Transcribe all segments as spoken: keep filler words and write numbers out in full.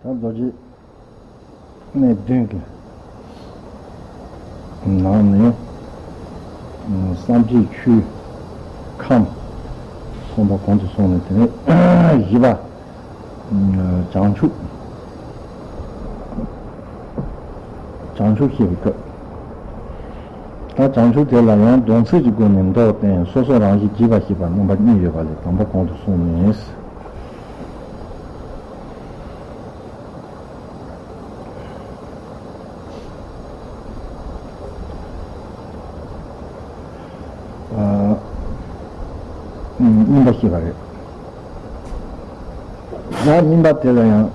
ད་རྡོ་རྗེ་གནས་བདུན་གྱི་ནང་ནས་སངས་རྒྱས་ཆོས་ཁམས་གསུམ་པ་གོང་དུ་སོང་ནས། དེ་ནས་བཞི་པ་བྱང་ཆུབ། བྱང་ཆུབ་བཤད་པའི་སྐབས། ད་བྱང་ཆུབ་དེ་ལ་ཡང་སྡོམ་ཚིག་གི་སྒོ་ནས་མདོར་བསྟན། སོ་སོ་རང་བཞིན་རྒྱས་པར་བཤད་པ་རྣམ་པ་གཉིས་ཡོད་པ་ལས། དང་པོ་གོང་དུ་སོང་ནས། ཨ། གཉིས་པ་བཤད་པ་རེད། ཡང་གཉིས་པ་དེ་ལ་ཡང་།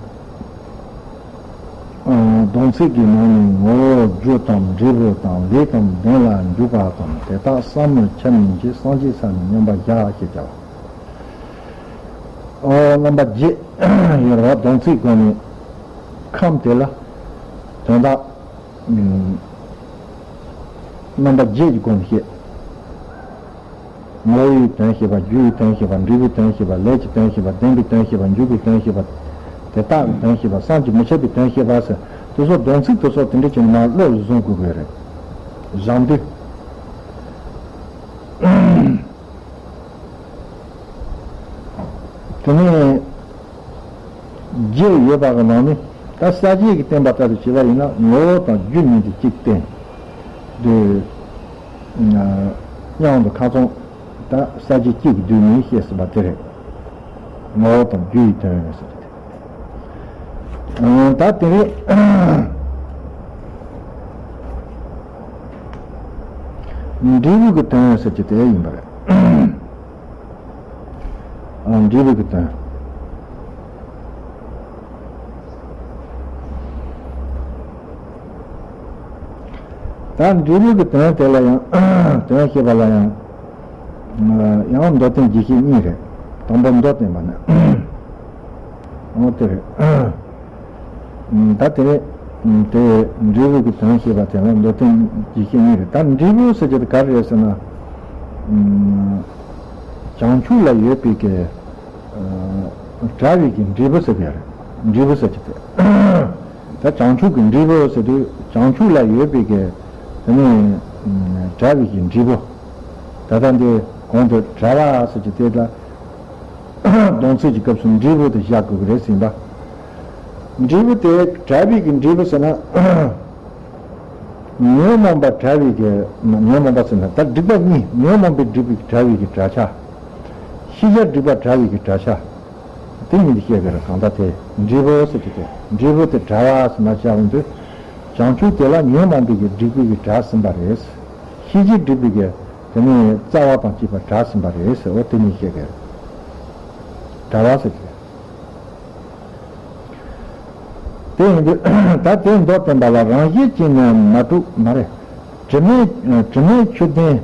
ཨ། སྡོམ་ཚིག་གི་ནང་ནས་ངོ་བོ་རྒྱུ་དང་འབྲས་བུ་དང་ལས་དང་དོན་ལ་འཇུག་པ་དང་། དེ་དག་བསམ་མི་ཁྱབ་མིན་གྱི། སངས་རྒྱས་ས་ནི་མཉམ་པར་བཞག་ཅེས་བྱ་བ། ཨོ། རྣམ་པ་བརྒྱད་ཡོད་རེད་བ། སྡོམ་ཚིག་སྒོ་ནས་ཁམས་དེ་ལ་དོན་དག་རྣམ་པ་བརྒྱད་ཀྱི་སྒོ་ནས་བཤད། ངོ་བོའི་དོན་བཤད་པ། རྒྱུའི་དོན་བཤད་པ། འབྲས་བུའི་དོན་བཤད་པ། ལས་ཀྱི་དོན་བཤད་པ། བདེན་པའི་དོན་བཤད་པ། འཇུག་པའི་དོན་བཤད་པ། དེ་དག་གི་དོན་བཤད་པ། བསམ་གྱིས་མི་ཁྱབ་པའི་དོན་བཤད་པ་ཟེར། དེ་ཚོ་སྡོམ་ཚིག་དེ་ཚོ་དེ་འདྲ་བྱས་ནས་མར་བློ་ལ་བཟུང་དགོས་ཀྱི་རེད། བཞག་འདོད། དེ་ནས་བརྒྱད་ཡོད་པ་གི་ནང་ནས། ད་ས་བཅད་ཀྱི་བསྟན་པ་ལྟར་དུ་བྱས་པ་ཡིན་ན། ངོ་བོ་དང་རྒྱུ་གཉིས་དེ་གཅིག་བསྟན། དེ་མཉམ་དུ་ཁ་ཚང་ད་ས་བཅད་གཅིག་གི་བསྡུས་ནས་བཤད་ཟིན་པ་དེ་རེད། ངོ་བོ་དང་རྒྱུ་ཡི་དོན་ཟེར་ཏེ། ཨ། ད་དེ་རེད། འབྲས་བུ་གི་དོན་ཟེར་གྱི་དེ་ཡིན་པ་རེད། ཨ། འབྲས་བུ་གི་དོན། ད་འབྲས་བུ་གི་དོན་དེ་ལ་ཡང་། དོན་བཤད་པ་ལ་ཡང་། ཡང་མདོར་བསྟན་རྒྱས་བཤད་གཉིས་རེད། དང་པོ་མདོར་བསྟན་པ་ནི། འོ་དེ་རེད། ད་དེ་རེད། དེ་འབྲས་བུ་གི་དོན་བཤད་པ་དེ་ལ་མདོར་བསྟན་རྒྱས་བཤད་གཉིས་རེད། ད་འབྲས་བུ་ཟེར་གྱི་དེ་ག་རེ་རེད་ཟེར་ན། བྱང་ཆུབ་ལ་ཡོད་པའི་གི་ཨ། བྲལ་བའི་གི་འབྲས་བུ་ཟེར་གི་རེད། འབྲས་བུ་ཟེར་གྱི་དེ། ད་བྱང་ཆུབ་ཀྱི་འབྲས་བུ་ཟེར་དུས། བྱང་ཆུབ་ལ་ཡོད་པའི་གི་དེ་ནི་བྲལ་བའི་གི་འབྲས་བུ། ད་ལྟ་འདི་གོང་དུ་བྲལ་བ་ཟེར་གྱི་དེ་ལ་སྡོམ་ཚིག་གི་སྐབས་སུ་འབྲས་བུ་དེ་བཞག་དགོས་ཀྱི་རེད་ཟེར་ཡིན་པ། འབྲས་བུ་དེ་བྲལ་བའི་གི་འབྲས་བུ་ཟེར་ན། ཉོན་མོངས་པ་བྲལ་བའི་གི། ཉོན་མོངས་པ་ཟེར་ན་ད་སྒྲིབ་པ་གཉིས། ཉོན་མོངས་པའི་སྒྲིབ་པའི་བྲལ་བའི་གི་བྲལ་ཆ། ཤེས་བྱ་སྒྲིབ་པ་བྲལ་བའི་གི་བྲལ་ཆ། དེ་གཉིས་དེ་བཤད་དགོས་རེད། གང་ལྟར་དེ་འབྲས་བུ་ཟེར་གྱི་དེ། འབྲས་བུ་དེ་བྲལ་བ་ཟེར་ན་བྱ་བ་འདི། བྱང་ཆུབ་དེ་ལ་ཉོན་མོངས་པའི་གི་སྒྲིབ་པའི་གི་བྲལ་ཟིན་པ་རེད། ཤེས་བྱའི་སྒྲིབ་པའི་གི་དེ་ནི་རྩ་བ་དང་བཅས་པ་བྲལ་ཟིན་པ་རེད་ཟེར། འོ་དེ་གཉིས་བཤད་དགོས་རེད། བྲལ་བ་ཟེར་གྱི་རེད། དེ་ཡིན་དུས་ད་དེ་མདོར་བསྟན་པ་ལ་རང་བཞིན་གྱིས་ནི་མ་གྲུབ་མ་རེད། དྲི་མེད་དྲི་མེད་ཆོས་ལྡན།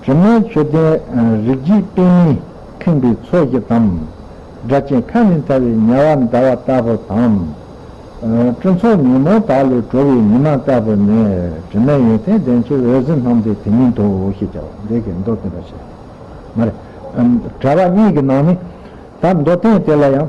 དྲི་མེད་ཆོས་ལྡན་རིགས་བརྒྱའི་པདྨས་ཁེངས་པའི་མཚོ་བཞི་དང་། སྒྲ་གཅན་ཁ་ནས་འཐར་བའི་ཉ་པ་ཟླ་བ་ལྟ་བུ་དང་། སྤྲིན་ཚོགས་ཉོན་མོངས་དག་ལས་གྲོལ་བའི་ཉི་མ་ལྟ་བུ་ནི། དྲི་མེད་ཡོན་ཏན་ལྡན་ཕྱིར་འོད་ཟེར་སྣང་མཛད་དེ་ཉིད་དོ་ཞེས་བྱ་བ་འདི་གིས་མདོར་བསྟན་པ་ཞིག་མ་རེད། བྲལ་བ་གཉིས་ཀྱི་ནང་ནས། ད་མདོར་བསྟན་དེ་ལ་ཡང་།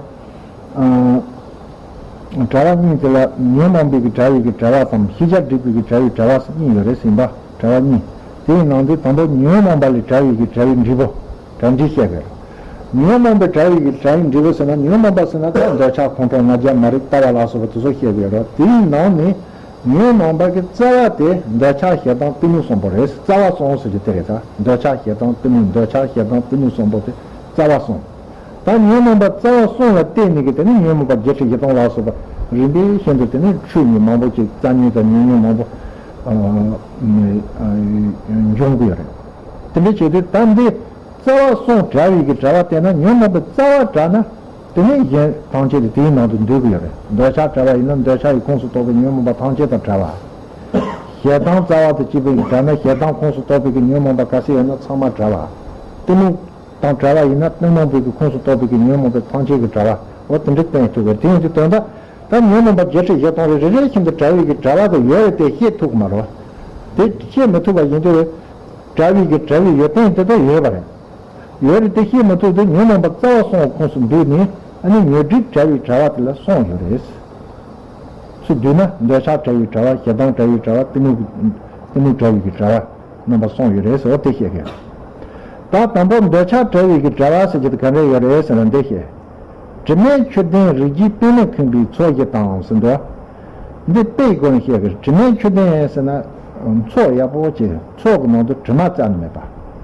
ཨ། བྲལ་བ་གཉིས་དེ་ལ་ཉོན་མོངས་པའི་གི་བྲལ་བའི་གི་བྲལ་བ་དང་། ཤེས་བྱ་སྒྲིབ་པའི་གི་བྲལ་བའི་བྲལ་བ་སོགས་གཉིས་ཡོད་རེད་ཟེར་ཡིན་པ། བྲལ་བ་གཉིས། དེའི་ནང་དུ་དང་པོ་ཉོན་མོངས་པ་ལས་བྲལ་བའི་གི་བྲལ་བའི་འབྲས་བུ། བྲལ་འབྲས་བཤད་དགོས། ཉོན་མོངས་པའི་བྲལ་བའི་གི་བྲལ་བའི་འབྲས་བུ་ཟེར་ན། ཉོན་མོངས་པ་ཟེར་ན་ད་འདོད་ཆགས་ཁོང་ཁྲོ་ང་རྒྱལ་མ་རིག་ལྟ་བ་ལ་སོགས་པ་དེ་ཚོ་བཤད་དགོས་རེད། དེའི་ནང་ནས། ཉོན་མོངས་པ་གི་རྩ་བ་དེ་འདོད་ཆགས་ཞེ་སྡང་གཏི་མུག་གསུམ་པོ་རེད། རྩ་བ་གསུམ་ཟེར་རྒྱུ་དེ་རེད། ད་འདོད་ཆགས་ཞེ་སྡང་གཏི་མུག་འདོད་ཆགས་ཞེ་སྡང་གཏི་མུག་གསུམ་པོ་དེ་རྩ་བ་གསུམ། ད་ཉོན་མོངས་པ་རྩ་བ་གསུམ་ལ་བརྟེན་ནས་གི་དེ་ནི་ཉོན་མོངས་པ་བརྒྱད་ཁྲི་བཞི་སྟོང་ལ་སོགས་པ་རིམ་པས་བཞིན་དུ་དེ་ནི་འཁྲུལ་ནས་མང་པོ་ཅིག་རྩ་ཉོན་དང་ཉོན་མོངས་མང་པོ་འབྱུང་གི་ཡོད་རེད། དེ་འདྲ་བྱེད་དུས་ད་འདི། རྩ་བ་གསུམ་བྲལ་བའི་གི་བྲལ་བ་བསྟན་ན། ཉོན་མོངས་པའི་རྩ་བ་བྲལ་ན། དེ་ནས་གཞན་ཐམས་ཅད་དེ་དེའི་ནང་དུ་འདུས་ཀྱི་ཡོད་རེད། འདོད་ཆགས་བྲལ་བ་ཡིན་ན་འདོད་ཆགས་ཀྱི་ཁོངས་སུ་གཏོགས་པའི་ཉོན་མོངས་པ་ཐམས་ཅད་དང་བྲལ་བ། ཞེ་སྡང་རྩ་བ་དང་བཅས་པའི་བྲལ་ན་ཞེ་སྡང་ཁོངས་སུ་གཏོགས་པའི་གི་ཉོན་མོངས་པ་ག་ཚད་ཡོད་ན་ཚང་མ་བྲལ་བ། གཏི་མུག་དང་བྲལ་བ་ཡིན་ན་གཏི་མུག་པའི་གི་ཁོངས་སུ་གཏོགས་པའི་གི་ཉོན་མོངས་པ་ཐམས་ཅད་ཀྱི་བྲལ་བ། འོ་དེ་འདྲ་བསྟན་ཐུབ་པས། དེ་ཡིན་དུས་དོན་དག་ད་ཉོན་མོངས་པ་བརྒྱད་ཁྲི་བཞི་སྟོང་རེ་རེ་རེ་བཞིན་དུ་བྲལ་བའི་གི་བྲལ་བ་དེ་ཡོད་རེད་དེ་ཤེས་ཐུབ་ཀྱི་མ་རེད། དེ་ཤེས་མི་ཐུབ་པ་ཡིན་དུས། བྲལ་བའི་གི་བྲལ་བའི་ཡོན་ཏན་དེ་དག་ཡོད་པ་རེད། ཡོད་རེད་དེ་ཤེས་མི་ཐུབ་དུས་ཉོན་མོངས་པ་རྩ་བ་གསུམ་གྱི་ཁོངས་སུ་འདུས་ནས། ཨ་ནི་ཉོན་སྒྲིབ་བྲལ་བའི་བྲལ་བ་དེ་ལ་གསུམ་ཡོད་རེད། ཚུར་བསྡུས་ན་འདོད་ཆགས་བྲལ་བའི་བྲལ་བ། ཞེ་སྡང་བྲལ་བའི་བྲལ་བ། གཏི་མུག་གཏི་མུག་བྲལ་བའི་གི་བྲལ་བ་རྣམ་པ་གསུམ་ཡོད་རེད་ཟེར་བ་དེ་བཤད་གི། ད་དང་པོ་འདོད་ཆགས་བྲལ་བའི་གི་བྲལ་བ་ཟེར་གྱི་དེ་ག་འདྲ་ཡོད་རེད་ཟེར་ན་འདི་བཤད། དྲི་མེད་ཆོས་ལྡན་རིགས་བརྒྱའི་པདྨས་ཁེངས་པའི་མཚོ་བཞི་དང་ཟེར་འདུག་འདི་དཔེའི་སྒོ་ནས་བཤད་གི། དྲི་མེད་ཆོས་ལྡན་ཟེར་ན་མཚོ་ཡག་པོ་ཅིག་མཚོ་གི་ནང་དུ་དྲི་མ་རྩ་ནས་མེད་པ།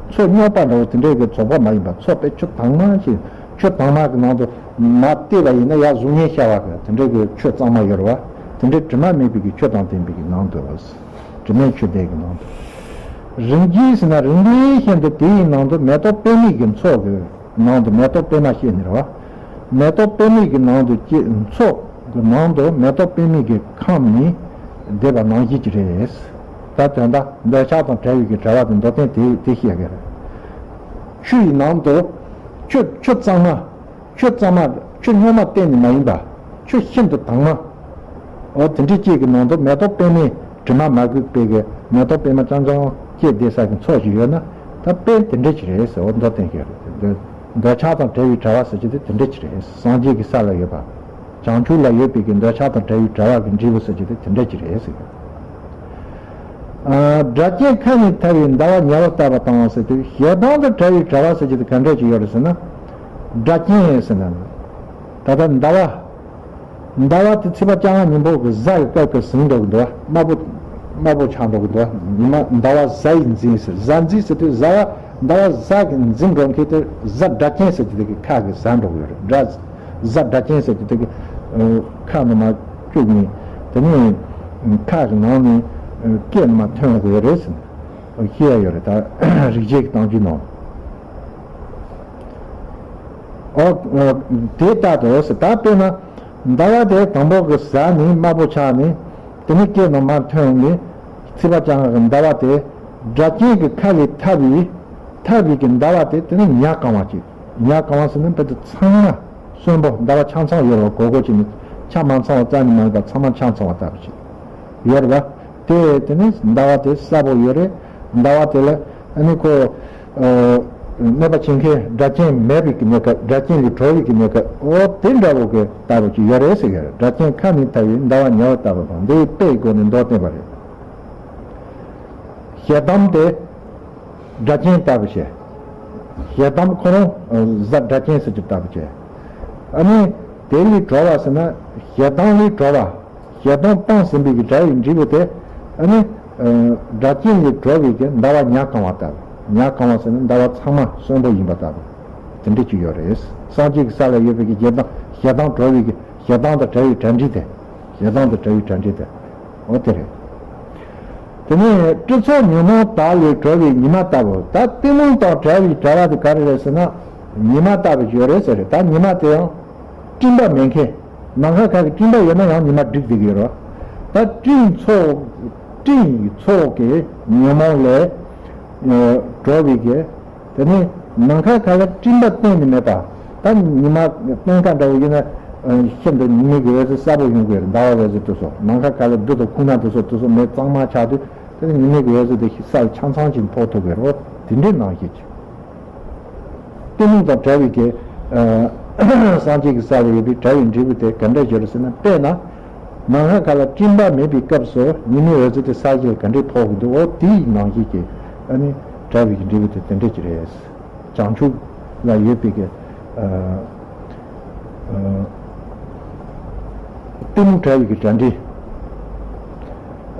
མཚོ་རྙོག་པ་འདྲ་བོ་དེ་འདྲའི་གི་བཙོག་པ་མ་ཡིན་པ། མཚོ་དཔེ་ཆུ་དྭངས་མ་ཞིག་ཆུ་དྭངས་མ་གི་ནང་དུ་མར་བལྟས་པ་ཡིན་ན་ཡར་གཟུགས་བརྙན་ཤར་བ་གི་དེ་འདྲའི་གི་ཆུ་གཙང་མ་ཡོད་རེད་བ། དེ་འདྲའི་དྲི་མ་མེད་པའི་གི་ཆུ་དང་ལྡན་པའི་གི་ནང་དུ། དྲི་མེད་ཆོས་ལྡན་གྱི་ནང་དུ། རིམ་གྱིས་ཟེར་ན་རིམ་གྱིས་བཞིན་དུ་དེའི་ནང་དུ་མེ་ཏོག་པདྨའི་གི་མཚོ་གི་ནང་དུ། མེ་ཏོག་པདྨ་བཤད་ནི་རེད་བ། མེ་ཏོག་པདྨའི་གི་ནང་དུ་སྐྱེ། མཚོ་གི་ནང་དུ་མེ་ཏོག་པདྨའི་གི་ཁམས་ནི་བསྡད་པ་ནང་བཞིན་གྱི་རེད། ད་དོན་དག་འདོད་ཆགས་དང་བྲལ་བའི་གི་བྲལ་བ་དེ་མདོར་བསྟན་དེ་དེ་བཤད་གི་རེད། ཆུ་ཡི་ནང་དུ་ཆུ་ཆུ་གཙང་མ། ཆུ་གཙང་མ། ཆུ་རྙོག་མ་གཏན་ནས་མ་ཡིན་པ། ཆུ་ཤིན་ཏུ་དྭངས་མ། འོ་དེ་འདྲའི་ཅིག་གི་ནང་དུ་མེ་ཏོག་པདྨའི་དྲི་མ་མ་གོས་པའི་གི་མེ་ཏོག་པདྨ་རྐྱང་རྐྱང་སྐྱེས་བསྡད་ས་གི་མཚོ་ཞིག་ཡོད་ན། ད་དཔེ་དེ་འདྲ་ཅིག་རེད་ཟེར། འོ་མདོར་བསྟན་གྱི་རེད། འདོད་འདོད་ཆགས་དང་བྲལ་བའི་བྲལ་བ་ཟེར་གྱི་དེ་དེ་འདྲ་ཅིག་རེད། སངས་རྒྱས་ཀྱི་ས་ལ་ཡོད་པ། བྱང་ཆུབ་ལ་ཡོད་པའི་གི་འདོད་ཆགས་དང་བྲལ་བའི་བྲལ་བ་གི་འབྲས་བུ་ཟེར་གྱི་དེ་དེ་འདྲ་ཅིག་རེད་ཟེར་གི། ཨ། སྒྲ་གཅན་ཁ་ནས་ཐལ་བའི་ཟླ་བ་ཉལ་བར་བལྟ་བ་དང་ཟེར་དུས། ཞེ་སྡང་དང་བྲལ་བའི་བྲལ་བ་ཟེར་གྱི་དེ་ག་འདྲ་ཅིག་ཡོད་རེད་ཟེར་ན། སྒྲ་གཅན་ཟེར་ན། ད་ལྟ་ཟླ་བ། ཟླ་བ་དེ་ཚེས་པ་བཅོ་ལྔ་ཉིན་མོ་གི་གཟའ་ཡི་སྐབས་ཀྱི་ཟིན་འགྲོ་གི་འདུག་དམར་པོ། དམར་པོ་ཆགས་འགྲོ་གི་འདུག་ཉི་མ་ཟླ་བ་གཟའ་ཡིས་འཛིན་ཟེར། གཟའ་འཛིན་ཟེར་དུས་གཟའ་བ། ཟླ་བ་གཟའ་གིས་འཛིན་འགྲོ་མཁན་དེ་གཟའ་སྒྲ་གཅན་ཟེར་གྱི་དེ་གི་ཁ་གི་ཟ་འགྲོ་གི་ཡོད་རེད། སྒྲ། གཟའ་སྒྲ་གཅན་ཟེར་གྱི་དེ་གི་ཁ་ནང་མར་བཅུག་ནས། དེ་ནས་ཁ་གི་ནང་ནས་སྐད་མར་ཐོན་འགྲོ་གི་ཡོད་རེད་ཟེར་ནས་བཤད་ཡ་ཡོད་རེད། ད་རིག་བྱེད་ཀྱི་གཏམ་རྒྱུད་ནང་། ཨོ། དེ་ལྟར་དུ་ཟེར། ད་དཔེར་ན་ཟླ་བ་དེ་དང་པོ་གི་གཟའ་ནས་དམར་པོ་ཆགས་ནས། དེ་ནས་སྐད་ནང་མར་ཐོན་ནས། ཚེས་པ་བཅོ་ལྔ་གི་ཟླ་བ་དེ་སྒྲ་གཅན་གྱི་ཁ་ལས་ཐལ་བའི། ཐལ་བའི་གི་ཟླ་བ་དེ་དེ་ནས་ཉ་གང་བ་ཅིག་ཉ་གང་བ་ཟེར་ན་དཔེ་དེ་ཚང་མ་གསོན་པོ། ཟླ་བ་ཆ་ཚང་ཡོད་རེད་བ། གོ་གོ་ཅིག་ནི་ཆ་མ་ཚང་བ་རྩ་ནས་མ་ཡིན་པ། ཚང་མ་ཆ་ཚང་བ་ལྟ་བུ་ཅིག་ཡོད་རེད་བ། དེ་དེ་ནས་ཟླ་བ་དེ་གསལ་པོ་ཡོད་རེད། ཟླ་བ་དེ་ལ་ཨ་ནི་ཁོ། ཨ། གནོད་པ་བྱེད་མཁན་སྒྲ་གཅན་མེད་པའི་གི་གནས་སྐབས། སྒྲ་གཅན་ལས་གྲོལ་བའི་གི་གནས་སྐབས། འོ་དེ་འདྲ་བོ་གི་ལྟ་བུ་ཅིག་ཡོད་རེད་ཟེར་གི་རེད། སྒྲ་གཅན་ཁ་ནས་ཐལ་བའི་ཟླ་བ་ཉལ་བར་བལྟ་བ་དང་། འདི་དཔེའི་སྒོ་ནས་མདོར་བསྟན་པ་རེད། ཞེ་སྡང་དེ་སྒྲ་གཅན་ལྟ་བུ་བྱས། ཞེ་སྡང་ཁོ་རང་གཟའ་སྒྲ་གཅན་ཟེར་གྱི་ལྟ་བུ་བྱས། ཨ་ནི་དེ་ལས་གྲོལ་བ་ཟེར་ན་ཞེ་སྡང་ལས་གྲོལ་བ། ཞེ་སྡང་སྤངས་ཟིན་པའི་གི་དགྲ་ཡི་འབྲས་བུ་དེ། ཨ་ནི། ཨ། སྒྲ་གཅན་ལས་གྲོལ་བའི་གི་ཟླ་བ་ཉ་གང་བ་ལྟ་བུ། ཉ་གང་བ་ཟེར་ན་ཟླ་བ་ཚང་མ་གསོན་པོ་ཡིན་པ་ལྟ་བུ། དེ་འདྲ་ཅིག་ཡོད་རེད། སངས་རྒྱས་ཀྱི་ས་ལ་ཡོད་པའི་གི་ཞེ་སྡང་། ཞེ་སྡང་གྲོལ་བའི་གི་ཞེ་སྡང་དང་བྲལ་བའི་བྲལ་འབྲས་དེ། ཞེ་སྡང་དང་བྲལ་བའི་བྲལ་འབྲས་དེ། འོ་དེ་རེད། དེ་ནས་སྤྲིན་ཚོགས་ཉོན་མོངས་དག་ལས་གྲོལ་བའི་ཉི་མ་ལྟ་བུ། ད་གཏི་མུག་དང་བྲལ་བའི་བྲལ་བ་དེ་ག་རེ་རེད་ཟེར་ན། ཉི་མ་ལྟ་བུ་ཞིག་ཡོད་རེད་ཟེར་རེད། ད་ཉི་མ་དེ་ཡང་སྤྲིན་པ་མེད་མཁན། ནམ་མཁའ་ཁ་གི་སྤྲིན་པ་ཡོད་ན་ཡང་ཉི་མ་འགྲིག་བསྡད་ཀྱི་ཡོད་རེད། ད་སྤྲིན་ཚོགས། སྤྲིན་ཡི་ཚོགས་ཀྱི་ཉོན་མོངས་ལས་གྲོལ་བའི་གི། དེ་ནས་ནམ་མཁའ་ཁ་ལ་སྤྲིན་པ་གཏན་ནས་མེད་པ། ད་ཉི་མ་སྟོན་ཁ་འདྲ་བོ་ཡིན་ན། ཤིན་ཏུ་ཉི་མའི་གི་འོད་ཟེར་གསལ་པོ་ཡོང་གི་རེད། ཟླ་བ་འོད་ཟེར་དེ་ཚོ། ནམ་མཁའ་ཁ་ལ་རྡུལ་དང་ཁུག་རྣ་དེ་ཚོ་དེ་ཚོ་མེ་གཙང་མ་ཆགས་དུས། དེ་ནི་ཉི་མའི་གི་འོད་ཟེར་དེ་ས་ཆ་ཚང་ཞིག་ཕོག་ཐུབ་ཀྱི་རེད། དེ་འདྲའི་ནང་བཞིན་གྱི། གཏི་མུག་དང་བྲལ་བའི་གི། ཨ། སངས་རྒྱས་ཀྱི་ས་ལ་ཡོད་པའི་བྲལ་བའི་འབྲས་བུ་དེ་ག་འདྲ་ཞིག་རེད་ཟེར་ན། དཔེར་ན། ནམ་མཁའ་ཁ་ལ་སྤྲིན་པ་མེད་པའི་སྐབས་སུ་ཉི་མའི་འོད་ཟེར་དེ་ས་གཞི་ལ་ག་འདྲས་ཕོག་གི་འདུག་འོ་དེའི་ནང་བཞིན་གྱི། ཨ་ནི་བྲལ་བའི་གི་འབྲས་བུ་དེ་དེ་འདྲ་ཅིག་རེད། བྱང་ཆུབ་ལ་ཡོད་པའི་གི། ཨ། ཨ། གཏི་མུག་བྲལ་བའི་གི་བྲལ་འབྲས།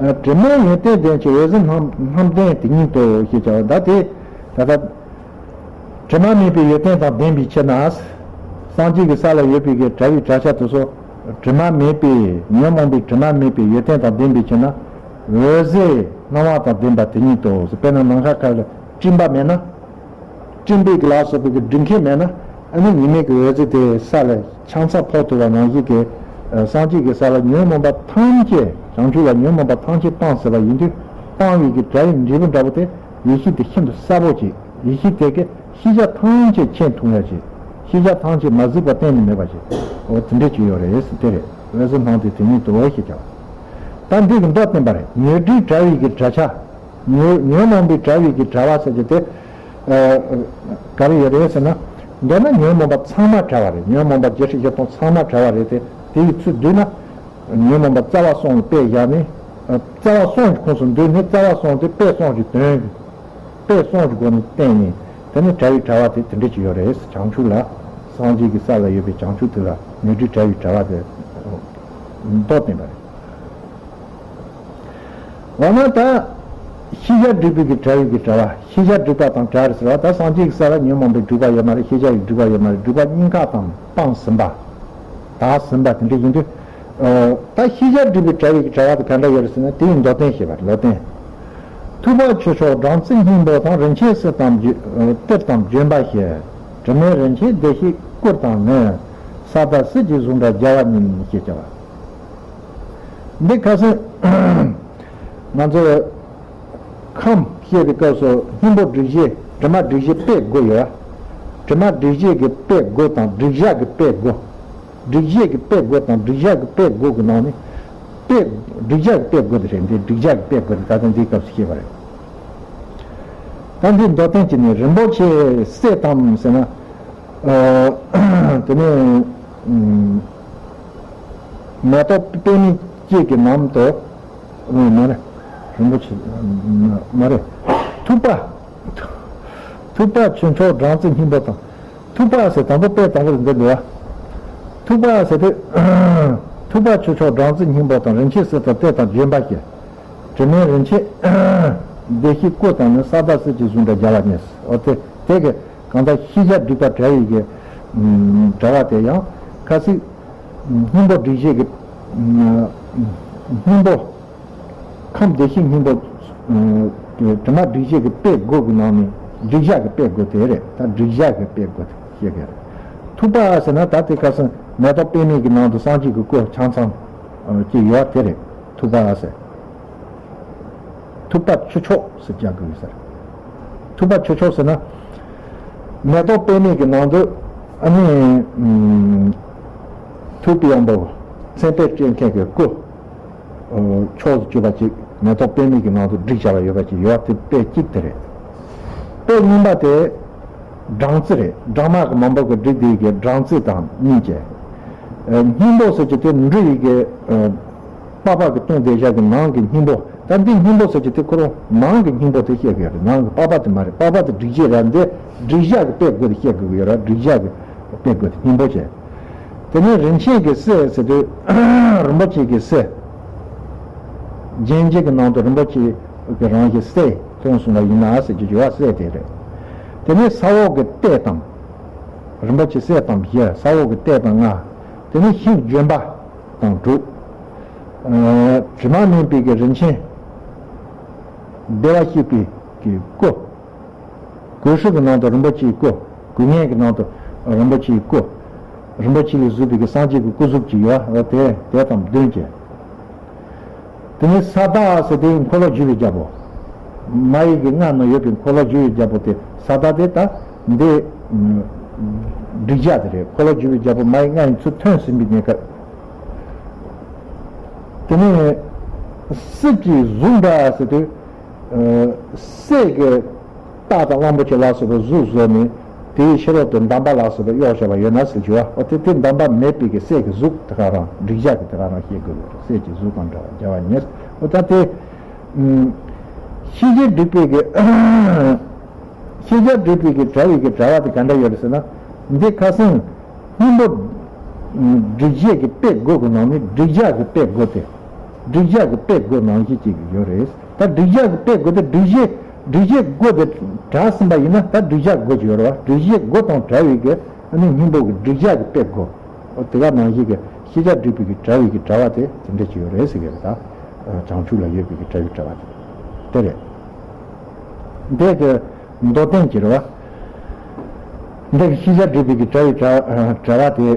ཨ། དྲི་མེད་ཡོན་ཏན་ལྡན་ཕྱིར། འོད་ཟེར་སྣང་སྣང་ལྡན་དེ་ཉིད་དོ་ཞེས་བྱ་བ། ད་དེ་ད་ལྟ་དྲི་མ་མེད་པའི་ཡོན་ཏན་དང་ལྡན་པའི་ཕྱིར་ན། སངས་རྒྱས་ཀྱི་ས་ལ་ཡོད་པའི་གི་བྲལ་བའི་བྲལ་བྱ་དེ་ཚོ་དྲི་མ་མེད་པའི། ཉོན་མོངས་པའི་དྲི་མ་མེད་པའི་ཡོན་ཏན་དང་ལྡན་པའི་ཕྱིར་ན། འོད་ཟེར་སྣང་བ་དང་ལྡན་པ་དེ་ཉིད་དོ། དཔེར་ན་ནམ་མཁའ་ཁ་ལ་སྤྲིན་པ་མེད་ན། སྤྲིན་པའི་གི་ལ་སོགས་པའི་གི་སྒྲིག་མཁན་མེད་ན། ཨ་ནི་ཉི་མའི་གི་འོད་ཟེར་དེ་ས་ལ་ཆང་ས་ཕོག་ཐུབ་པ་ནང་བཞིན་གྱི། ཨ། སངས་རྒྱས་ཀྱི་ས་ལ་ཉོན་མོངས་པ་ཐམས་ཅད། བྱང་ཆུབ་ལ་ཉོན་མོངས་པ་ཐམས་ཅད་སྤངས་ཟིན་པ་ཡིན་དུས། སྤངས་པའི་གི་བྲལ་བའི་འབྲས་བུ་འདྲ་བོ་དེ། ཡེ་ཤེས་དེ་ཤིན་ཏུ་གསལ་པོ་ཅིག་ཡེ་ཤེས་དེ་གི་ཤེས་བྱ་ཐམས་ཅད་མཁྱེན་ཐུབ་ཡ་ཅིག་ཤེས་བྱ་ཐམས་ཅད་མ་གཟིགས་པ་གཏན་ནས་མེད་པ་ཅིག་འོ་དེ་འདྲ་ཅིག་ཡོད་རེད་ཟེར། དེ་རེད། འོད་ཟེར་སྣང་སྟེ་དེ་ཉིད་དོ་ཞེས་བྱ་བ། ད་འདི་གི་མདོ་བསྟན་པ་རེད། ཉོན་སྒྲིབ་བྲལ་བའི་གི་བྲལ་བྱ། ཉོན་ཉོན་མོངས་པའི་བྲལ་བའི་གི་བྲལ་བ་ཟེར་གྱི་དེ། ཨ། ག་རེ་ཡོད་རེད་ཟེར་ན། མདོར་ན་ཉོན་མོངས་པ་ཚང་མ་བྲལ་བ་རེད། ཉོན་མོངས་པ་བརྒྱད་ཁྲི་བཞི་སྟོང་ཚང་མ་བྲལ་བ་རེད་དེ། དེ་ཡི་ཚུལ་བསྡུས་ན། ཉོན་མོངས་པ་རྩ་བ་གསུམ་ལ་དཔེ་བཞག་ནས། རྩ་བ་གསུམ་གྱི་ཁོངས་སུ་འདུས་ནས་རྩ་བ་གསུམ་དེ་དཔེ་གསུམ་གྱི་དོན། དཔེ་གསུམ་གྱི་སྒོ་ནས་བསྟན་ནས། དེ་ནི་བྲལ་བའི་བྲལ་བ་དེ་དེ་འདྲ་ཅིག་ཡོད་རེད། བྱང་ཆུབ་ལ། སངས་རྒྱས་ཀྱི་ས་ལ་ཡོད་པའི་བྱང་ཆུབ་དེ་ལ་ནོར་འཁྲུལ་བྲལ་བའི་བྲལ་བ་དེ་མདོར་བསྟན་པ་རེད། འོ་ན་ད། ཤེས་བྱ་སྒྲིབ་པའི་གི་བྲལ་བའི་གི་བྲལ་བ། ཤེས་བྱ་སྒྲིབ་པ་དང་བྲལ་ཟེར་བ་ད་སངས་རྒྱས་ཀྱི་ས་ལ་ཉོན་མོངས་པའི་སྒྲིབ་པ་ཡོད་མ་རེད། ཤེས་བྱ་ཡི་སྒྲིབ་པ་ཡོད་མ་རེད། སྒྲིབ་པ་གཉིས་ཀ་དང་སྤངས་ཟིན་པ། དག་ཟིན་པ་དེ་འདྲ་ཡིན་དུས། ད་ཤེས་བྱ་སྒྲིབ་པའི་བྲལ་བའི་གི་བྲལ་བ་དེ་ག་འདྲ་ཡོད་རེད་ཟེར་ན། དེ་ཡི་མདོར་བསྟན་ཞེས་པ་མདོར་བསྟན། ཐུབ་པ་ཁྱུ་མཆོག་སྦྲང་རྩི་སྙིང་པོ་དང་། རིན་ཆེན་གསེར་དང་ལྗོན་གཏེར་དང་ལྗོན་པ་བཞི། དྲི་མེད་རིན་ཆེན་བདེ་གཤེགས་སྐུ་དང་ནི། ས་དང་སྲིད་ཀྱི་གཟུགས་འདྲ་རྒྱལ་བ་ཉིད། ཞེས་བྱ་བ། འདི་ཁ་སང་ང་ཚོ་ཁམས་བཤད་པའི་སྐབས་སུ་སྙིང་པོ་སྒྲིག་གཞི། དྲི་མ་སྒྲིག་གཞི་དཔེ་དགུ་ཡོད། དྲི་མ་སྒྲིག་གཞི་གི་དཔེ་དགུ་དང་སྒྲིག་བྱ་གི་དཔེ་དགུ། སྒྲིག་གཞི་གི་དཔེ་དགུ་དང་སྒྲིག་བྱ་གི་དཔེ་དགུ་གི་ནང་ནས། དཔེ། སྒྲིག་བྱ་གི་དཔེ་དགུ་དེ་རེད། འདི་སྒྲིག་བྱ་གི་དཔེ་དགུ་དེ་ད་ལྟ་འདིའི་སྐབས་སུ་བཤད་པ་རེད། ད་འདི་མདོར་བསྟན་གྱི་ནི་རིན་པོ་ཆེ་གསེར་དང་ཟེར་ན། ཨ། དེ་ནས། ཨ། མེ་ཏོག་པདྨའི་སྐྱེས་ཀྱི་ནང་དུ། ཨ། མ་རེད། རིན་པོ་ཆེ། མ་རེད། ཐུབ་པ། ཐུབ་པ་ཁྱུ་མཆོག་སྦྲང་རྩི་སྙིང་པོ་དང་། ཐུབ་པ་ཟེར་དང་པོ་དཔེ་དང་པོ་འདི་འདུག་བ། ཐུབ་པ་ཟེར་དུས། ཐུབ་པ་ཁྱུ་མཆོག་སྦྲང་རྩི་སྙིང་པོ་དང་། རིན་ཆེན་གསེར་དང་གཏེར་དང་ལྗོན་པ་བཞི། དྲི་མེད་རིན་ཆེན་བདེ་གཤེགས་སྐུ་དང་ནི། ས་དང་སྲིད་ཀྱི་གཟུགས་འདྲ་རྒྱལ་བ་ཉིད། འོ་དེ་དེ་གི་གང་ལྟར་ཤེས་བྱ་སྒྲིབ་པ་བྲལ་བའི་གི་བྲལ་བ་དེ་ཡང་ཁ་ཚིག་སྙིང་པོ་སྒྲིག་བྱེད་ཀྱི། སྙིང་པོ། ཁམས་བདེ་གཤེགས་སྙིང་པོ། དྲི་མ་སྒྲིག་བྱེད་ཀྱི་དཔེ་དགུ་གི་ནང་ནས་སྒྲིག་བྱ་གི་དཔེ་དགུ་དེ་རེད། ད་སྒྲིག་བྱ་གི་དཔེ་དགུ་དེ་བཤད་གི་རེད། ཐུབ་པ་ཟེར་ན་ད་དེ་ཁ་སང་མེ་ཏོག་པདྨའི་གི་ནང་དུ་སངས་རྒྱས་ཀྱི་སྐུ་ཆ་ཚང་ཅིག་ཡོད་དེ་རེད། ཐུབ་པ་ཟེར། ཐུབ་པ་ཁྱུ་མཆོག་ཟེར་རྒྱག་དགོས་ཟེར། ཐུབ་པ་ཁྱུ་མཆོག་ཟེར་ན། མེ་ཏོག་པདྨའི་གི་ནང་དུ། ཨ་ནི། ཨུམ། ཐུབ་པའི་དབང་པོ། མཚན་དཔེ་སྤྲད་མཁན་གྱི་སྐུ། ཨོ། ཕྱོགས་སུ་གྱུར་པ་ཅིག་མེ་ཏོག་པདྨའི་གི་ནང་དུ་བསྒྲིགས་བཞག་པ་ཡོད་པ་ཅིག་ཡོད་དེ་དཔེ་གཅིག་དེ་རེད། དཔེ་གཉིས་པ་དེ། སྦྲང་རྩི་རེད། སྦྲང་མ་གི་མང་པོ་གི་བསྒྲིགས་དེ་གི་སྦྲང་རྩི་དང་གཉིས་བཅས། ཨ། སྙིང་པོ་ཟེར་གྱི་དེ་འབྲུ་ཡི་གི། ཨ། པགས་པ་གི་བཏུང་བསྡད་བཞག་གི་ནང་གི་སྙིང་པོ། ད་འདི་སྙིང་པོ་ཟེར་གྱི་དེ་ཁོ་རང་ནང་གི་སྙིང་པོ་དེ་བཤད་གི་ཡོད་རེད། ནང་གི་པགས་པ་དེ་མ་རེད། པགས་པ་དེ་སྒྲིག་བྱེད་རེད། འདི་སྒྲིག་བྱ་གི་དཔེ་དགུ་དེ་བཤད་དགོས་ཀྱི་ཡོད་རེད། སྒྲིག་བྱ་གི་དཔེ་དགུ་དེ་སྙིང་པོ་བྱས། དེ་ནས་རིན་ཆེན་གྱི་གསེར་ཟེར་དུས། རིན་པོ་ཆེ་གི་གསེར། རྒྱན་གྱི་ནང་དུ་རིན་པོ་ཆེ་གི་རང་བཞིན་གསེར་ཐོན་སོང་བ་ཡིན་ན་ཟེར་གྱི་ཡོད་པ་གསེར་དེ་རེད། དེ་ནས་ས་འོག་གི་གཏེར་དང་། རིན་པོ་ཆེ་གསེར་དང་བཞི། ས་འོག་གི་གཏེར་དང་ལྔ། དེ་ནས་ཤིང་ལྗོན་པ་དང་དྲུག། ཨ། དྲི་མ་མེད་པའི་གི་རིན་ཆེན་བདེ་བར་གཤེགས་པའི་གི་སྐུ། གོས་ཧྲུག་གི་ནང་དུ་རིན་པོ་ཆེའི་སྐུ། གོས་ངན་གྱི་ནང་དུ་རིན་པོ་ཆེའི་སྐུ། རིན་པོ་ཆེ་ལས་བཟོས་པའི་གི་སངས་རྒྱས་ཀྱི་སྐུ་གཟུགས་ཅིག་ཡོད་པ་དེ་དེ་དང་བདུན་བཅས། དེ་ནས་ས་བདག་ཟེར་དེ་འཁོར་ལོ་བསྒྱུར་བའི་རྒྱལ་པོ། མ་ཡི་གི་མངལ་ན་ཡོད་པའི་འཁོར་ལོ་བསྒྱུར་བའི་རྒྱལ་པོ་དེ་ས་བདག་དེ་ད་འདི་སྒྲིག་བྱ་དེ་རེད། འཁོར་ལོ་བསྒྱུར་བའི་རྒྱལ་པོ་མ་ཡི་མངལ་ནས་ཚུར་ཐོན་ཟིན་པའི་གནས་སྐབས། དེ་ནས་སྲིད་ཀྱི་གཟུགས་འདྲ་ཟེར་དུས། ཨ། གསེར་གྱི་རྟ་དང་གླང་པོ་ཆེ་ལ་སོགས་པའི་གཟུགས་བཟོས་ནས་དེའི་ཕྱི་ལོགས་དུ་འདམ་པ་ལ་སོགས་པ་གཡོགས་བྱས་པ་ཡོད་ན་ཟེར་གྱི་བ། འོ་དེ་དེ་འདམ་པ་མེད་པའི་གི་གསེར་གྱི་གཟུགས་དེ་ག་རང་སྒྲིག་བྱ་གི་དེ་ག་རང་བཤད་དགོས་རེད། གསེར་གྱི་གཟུགས་དང་འདྲ་བ་རྒྱལ་བ་ཉིད། འོ་ད་དེ། ཨུམ། ཤེས་བྱ་སྒྲིབ་པའི་གི། ཤེས་བྱ་སྒྲིབ་པའི་གི་བྲལ་བའི་གི་བྲལ་བ་དེ་ག་འདྲ་ཡོད་རེད་ཟེར་ན། འདི་ཁ་སང་། སྙིང་པོ། སྒྲིག་བྱེད་ཀྱི་དཔེ་དགུ་གི་ནང་ནས་སྒྲིག་བྱ་གི་དཔེ་དགུ་དེ། སྒྲིག་བྱ་གི་དཔེ་དགུ་ནང་བཞིན་གཅིག་ཡོད་རེད། ད་སྒྲིག་བྱ་གི་དཔེ་དགུ་དེ་སྒྲིག་བྱེད། སྒྲིག་བྱེད་དགུ་དེ་བྲལ་ཟིན་པ་ཡིན་ན་ད་སྒྲིག་བྱ་དགུ་ཅིག་ཡོད་རེད་བ། སྒྲིག་བྱེད་དགུ་དང་བྲལ་བའི་གི་ཨ་ནི་སྙིང་པོ་གི་སྒྲིག་བྱ་གི་དཔེ་དགུ། འོ་དེ་ག་ནང་བཞིན་གི་ཤེས་བྱ་སྒྲིབ་པའི་གི་བྲལ་བའི་གི་བྲལ་བ་དེ་དེ་འདྲ་ཅིག་ཡོད་རེད་ཟེར་གི་རེད། ད་བྱང་ཆུབ་ལ་ཡོད་པའི་གི་བྲལ་བའི་བྲལ་བ་དེ་དེ་རེད། འདི་གི་མདོར་བསྟན་གྱི་རེད་བ། འདི་གི་ཤེས་བྱ་སྒྲིབ་པའི་གི་བྲལ་བའི་བྲལ་བྲལ་བ་དེ་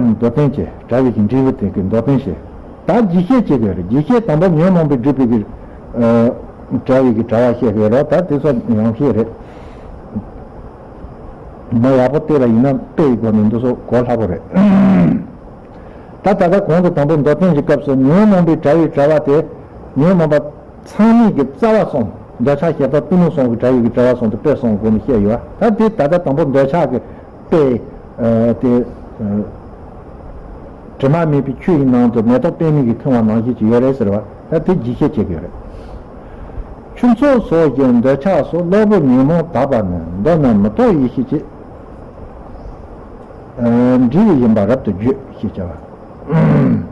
མདོར་བསྟན་བྱས། བྲལ་བའི་གི་འབྲས་བུ་དེ་གི་མདོར་བསྟན་བྱས། ད་རྒྱས་བཤད་བྱེད་དགོས་རེད། རྒྱས་བཤད་དང་པོ་ཉོན་མོངས་པའི་སྒྲིབ་པའི་གི་བྲལ་བའི་གི་བྲལ་བ་བཤད་དགོས་རེད། ད་དེ་ཚོ་ཡང་བཤད་རེད། མ་ཡག་པོ་བལྟས་པ་ཡིན་ན་དཔེ་ཡི་སྒོ་ནས་འདི་ཚོ་གོ་སླ་པོ་རེད། ད་ད་ལྟ་གོང་དུ་དང་པོ་མདོར་བསྟན་གྱི་སྐབས་སུ་ཉོན་མོངས་པའི་བྲལ་བའི་བྲལ་བ་དེ་ཉོན་མོངས་པ། ཚང་མའི་གི་རྩ་བ་གསུམ། འདོད་ཆགས་ཞེ་སྡང་གཏི་མུག་གསུམ་གྱི་བྲལ་བའི་གི་བྲལ་བ་གསུམ་དེ་དཔེ་གསུམ་སྒོ་ནས་བཤད་ཡོད། ད་དེ་ད་ལྟ་དང་པོ་འདོད་ཆགས་ཀྱི་ པས། ཨ། དེ། ཨ། དྲི་མ་མེད་པའི་ཆུ་ཡི་ནང་དུ་མེ་ཏོག་པདྨའི་གི་ཁེངས་པ་ནང་བཞིན་གྱི་ཡོད་རེད་ཟེར་བ་ད་དེ་རྒྱས་བཤད་བྱེད་ཀྱི་ཡོད་རེད། ཆུ་མཚོ་སོགས་ཀྱི་འདོད་ཆགས་སོགས་གློ་བུར་ཉོན་མོངས་དག་པ་ནི་མདོར་ན་མི་རྟོག་ཡེ་ཤེས་ཀྱི། ཨ། འབྲས་བུ་ཡིན་པ་རབ་ཏུ་བརྗོད་ཞེས་བྱ་བ།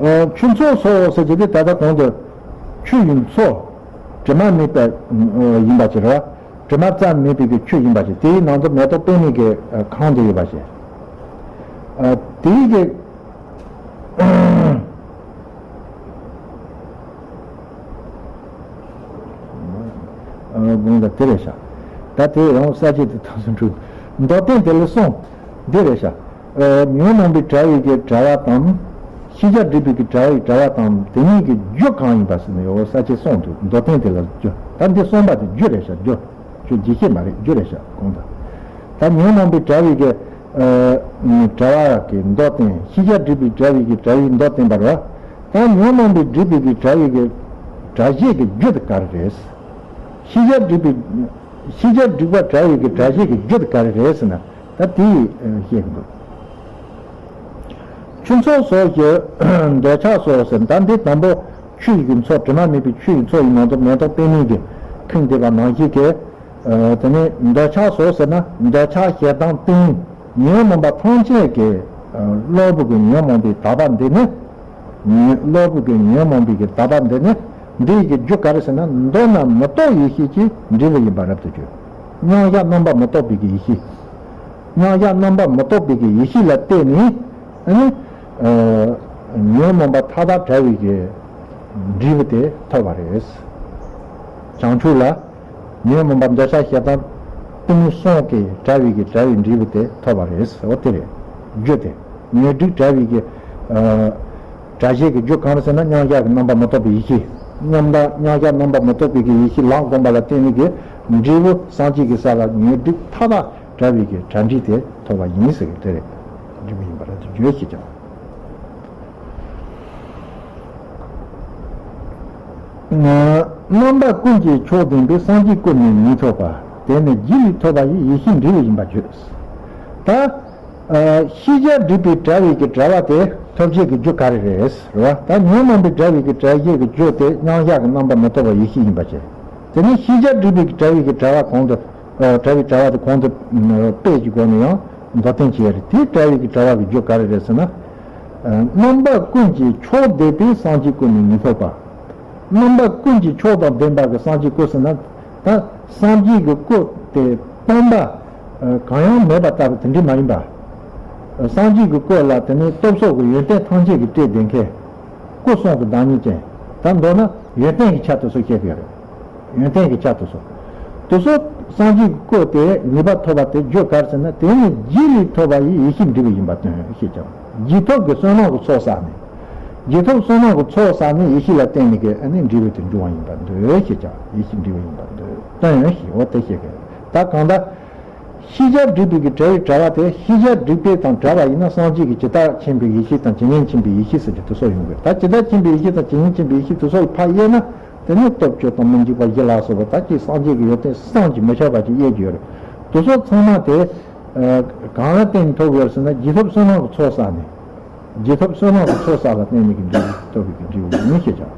ཨ། ཆུ་མཚོ་སོགས་ཟེར་གྱི་དེ་ད་ལྟ་གོང་དུ་ཆུ་ཡི་མཚོ། དྲི་མ་མེད་པ་ཡིན་པ་ཅིག་རེད་བ། དྲི་མ་ཙམ་མེད་པའི་གི་ཆུ་ཡིན་པ་ཅིག་དེའི་ནང་དུ་མེ་ཏོག་པདྨའི་གི་ཁང་དུ་ཡོད་པ་ཅིག་ཨ། དེའི་གི། ཨ། དགོངས་དག་དེ་རེད་ཤག་ད་དེ་ཡང་ས་བཅད་དེ་ཐོག་སུ་འཁྲུག་མདོར་བསྟན་དེ་ལ་གསུངས། འདི་རེད་ཤག་ཨ། ཉོན་མོངས་པའི་དགྲ་བོའི་གི་དགྲ་བོ་དང་། ཤེས་བྱ་སྒྲིབ་པའི་གི་དགྲ་བོའི་དགྲ་བོ་དང་དེ་གཉིས་ཀྱི་རྒྱུ་གང་ཡིན་པ་ཟེར་ནས་ཡོད་ས་བཅད་གསུངས་འདུག་མདོར་བསྟན་དེ་ལ་རྒྱུ། ད་འདི་གསུངས་པ་དེ་རྒྱུ་རེད་ཤག་རྒྱུ། ཁྱོད་རྒྱས་བཤད་མ་རེད། རྒྱུ་རེད་ཤག་གོང་དུ། ད་ཉོན་མོངས་པའི་དགྲ་བོའི་གི། ཨ། དགྲ་བོ་གི་མདོ་བསྟན། ཤེས་བྱ་སྒྲིབ་པའི་དགྲ་བོའི་གི་དགྲ་བོའི་མདོ་བསྟན་པ་རེད་བ། ད་ཉོན་མོངས་པའི་སྒྲིབ་པའི་གི་དགྲ་བོའི་གི་དགྲ་བྱེད་ཀྱི་རྒྱུ་དེ་ག་རེ་རེད། ཤེས་བྱ་སྒྲིབ་པའི། ཤེས་བྱ་སྒྲིབ་པ་དགྲ་བོའི་གི་དགྲ་བྱེད་ཀྱི་རྒྱུ་དེ་ག་རེ་རེད་ཟེར་ན། ད་དེ་བཤད་ཀྱི་འདུག་ཆུ་མཚོ་སོགས་ཀྱི་འདོད་ཆགས་སོགས་ཟེར། ད་འདི་དང་པོ་ཆུ་ཡི་གི་མཚོ། དྲི་མ་མེད་པའི་ཆུ་ཡི་མཚོ་ཡི་ནང་དུ་མེ་ཏོག་པདྨའི་གི་ཁེངས་བསྡད་པ་ནང་བཞིན་གྱི། ཨ། དེ་ནས་འདོད་ཆགས་སོགས་ཟེར་ན་འདོད་ཆགས་ཞེ་སྡང་གཏི་མུག་ཉོན་མོངས་པ་ཐམས་ཅད་ཀྱི། ཨ། གློ་བུར་གྱི་ཉོན་མོངས་པའི་དག་པ་འདི་ནི། ཉོན། གློ་བུར་གྱི་ཉོན་མོངས་པའི་གི་དག་པ་འདི་ནི། འདི་ཡི་གི་རྒྱུ་ག་རེ་ཟེར་ན་མདོར་ན་མི་རྟོག་ཡེ་ཤེས་ཀྱི་འབྲས་བུ་ཡིན་པ་རབ་ཏུ་བརྗོད། མཉམ་གཞག་རྣམ་པ་མི་རྟོག་པའི་གི་ཡེ་ཤེས། མཉམ་གཞག་རྣམ་པ་མི་རྟོག་པའི་གི་ཡེ་ཤེས་ལ་བརྟེན་ནས། ཨ་ནི། ཨ། ཉོན་མོངས་པ་མཐའ་དག་བྲལ་བའི་གི་འབྲས་བུ་དེ་ཐོབ་པ་རེད། བྱང་ཆུབ་ལ། ཉོན་མོངས་པ་འདོད་ཆགས་ཞེ་སྡང་གཏི་མུག་གསུམ་གྱིས་བྲལ་བའི་གི་བྲལ་བའི་འབྲས་བུ་དེ་ཐོབ་པ་རེད། འོ་དེ་རེད། རྒྱུ་དེ། ཉོན་སྒྲིབ་བྲལ་བའི་གི། ཨ། དགྲ་བྱེད་ཀྱི་རྒྱུ་གང་རེད་ཟེར་ན་མཉམ་གཞག་གི་རྣམ་པ་མི་རྟོག་པའི་ཡེ་ཤེས། མཉམ་དག་མཉམ་གཞག་རྣམ་པ་མི་རྟོག་པའི་གི་ཡེ་ཤེས་ལམ་བསྒོམ་པ་ལ་བརྟེན་ནས་གི་འབྲས་བུ་སངས་རྒྱས་ཀྱི་ས་ལ་ཉོན་སྒྲིབ་མཐའ་དག་བྲལ་བའི་གི་བྲལ་འབྲས་དེ་ཐོབ་པ་ཡིན་ཟེར་གི་དེ་རེད། འབྲས་བུ་ཡིན་པ་རེད་དུ་བརྗོད་ཞེས་ཀྱང་། རྣམ་པ་ཀུན་གྱི་མཆོག་ལྡན་པའི་སངས་རྒྱས་ཀུན་ནས་མི་ཐོབ་པ། དེ་ནི་རྒྱུ་ལས་ཐོབ་པ་ཡི་ཡེ་ཤེས་འབྲས་བུ་ཡིན་པར་བརྗོད། ད། ཨ། ཤེས་བྱ་སྒྲིབ་པའི་བྲལ་བའི་གི་བྲལ་བ་དེ་ཐོབ་བྱེད་ཀྱི་རྒྱུ་ག་རེ་རེད་རེད་བ། ད་ཉོན་མོངས་པའི་བྲལ་བའི་གི་བྲལ་བྱེད་ཀྱི་རྒྱུ་དེ་མཉམ་གཞག་གི་རྣམ་པ་མི་རྟོག་པ་ཡེ་ཤེས་ཡིན་པ་བྱས། དེ་ནས་ཤེས་བྱ་སྒྲིབ་པའི་གི་བྲལ་བའི་གི་བྲལ་བ་གོང་དུ། ཨ། བྲལ་བའི་བྲལ་བ་དེ་གོང་དུ། ཨ། དཔེ་གི་སྒོ་ནས་ཡང་མདོར་བསྟན་བྱས་རེད། དེའི་བྲལ་བའི་གི་བྲལ་བ་གི་རྒྱུ་ག་རེ་རེད་ཟེར་ན། ཨ། རྣམ་པ་ཀུན་གྱི་མཆོག་ལྡན་པའི་སངས་རྒྱས་ཀུན་ནས་མི་ཐོབ་པ། རྣམ་པ་ཀུན་གྱི་མཆོག་དང་ལྡན་པ་གི་སངས་རྒྱས་ཀུན་ཟེར་ན། ད་སངས་རྒྱས་ཀྱི་སྐུ་དེ་སྟོང་པ། ཨ། གང་ཡང་མེད་པ་ལྟ་བུ་དེ་འདྲ་མ་ཡིན་པ། སངས་རྒྱས་ཀྱི་སྐུ་ལ་དེ་ནི་སྟོབས་སོགས་ཀྱི་ཡོན་ཏན་ཐམས་ཅད་ཀྱིས་སྤྲས་ཏེ་མཁན། སྐུ་གསུང་གི་བདག་ཉིད་ཅན། ད་མདོར་ན་ཡོན་ཏན་གྱི་ཆ་དེ་ཚོ་བཤད་ཀྱི་ཡོད་རེད། ཡོན་ཏན་གྱི་ཆ་དེ་ཚོ། དེ་ཚོ་སངས་རྒྱས་ཀྱི་སྐུ་དེ་ངེས་པར་ཐོབ་པ་དེ་རྒྱུ་ག་རེ་ཟེར་ན། དེ་ནི་རྒྱུ་ལས་ཐོབ་པ་ཡི་ཡེ་ཤེས་འབྲས་བུ་ཡིན་པར་སྟོན་ཞེས་ཀྱང་། རྒྱུ་ཐོབ་ཀྱི་བསོད་ནམས་ཀྱི་ཚོགས་བསགས་ནས། རྒྱུ་ཐོབ་བསོད་ནམས་ཀྱི་ཚོགས་བསགས་ནས་ཡེ་ཤེས་ལ་བརྟེན་ནས་ཀྱི་ཨ་ནི་འབྲས་བུ་དེ་འབྱུང་བ་ཡིན་པར་འདོད་ཞེས་ཀྱང་། ཡེ་ཤེས་འབྲས་བུ་ཡིན་པར་འདོད་སྟོན་ཞེས། འོ་དེ་བཤད་ཀྱི་རེད། ད་གང་ལྟར། ཤེས་བྱ་སྒྲིབ་པའི་གི་བྲལ་བའི་བྲལ་བ་དེ། ཤེས་བྱ་སྒྲིབ་པའི་དང་བྲལ་བ་ཡིན་ན་སངས་རྒྱས་ཀྱི་ཇི་ལྟར་ཕྱིན་པའི་ཡེ་ཤེས་དང་ཇི་སྙེད་ཕྱིན་པའི་ཡེ་ཤེས་ཟེར་གྱི་དེ་ཚོ་ཡོང་གི། ད་ཇི་ལྟར་ཕྱིན་པའི་ཡེ་ཤེས་དང་ཇི་སྙེད་ཕྱིན་པའི་ཡེ་ཤེས་དེ་ཚོ་ལ་ཕར་དབྱེ་ན། དེ་ནི་སྟོབས་བཅུ་དང་མི་འཇིགས་པ་བཞི་ལ་སོགས་པ་ད་ཅིག་སངས་རྒྱས་ཀྱི་ཡོན་ཏན་བསམ་གྱིས་མི་ཁྱབ་པ་ཅིག་དབྱེ་རྒྱུ་ཡོད་རེད། དེ་ཚོ་ཚང་མ་དེ། ཨ། གང་ལ་བརྟེན་ནས་ཐོབ་ཡོད་ཟེར་ན། རྒྱུ་ཐོབ་བསོད་ནམས་ཀྱི་ཚོགས་བསགས་ནས། རྒྱུ་ཐོབ་བསོད་ནམས་ཀྱི་ཚོགས་བསགས་ལ་བརྟེན་ནས་ཀྱི་འབྲས་བུ་ཐོབ་པའི་ཀྱི་འབྲས་བུ་ཡིན་ཞེས་བྱ།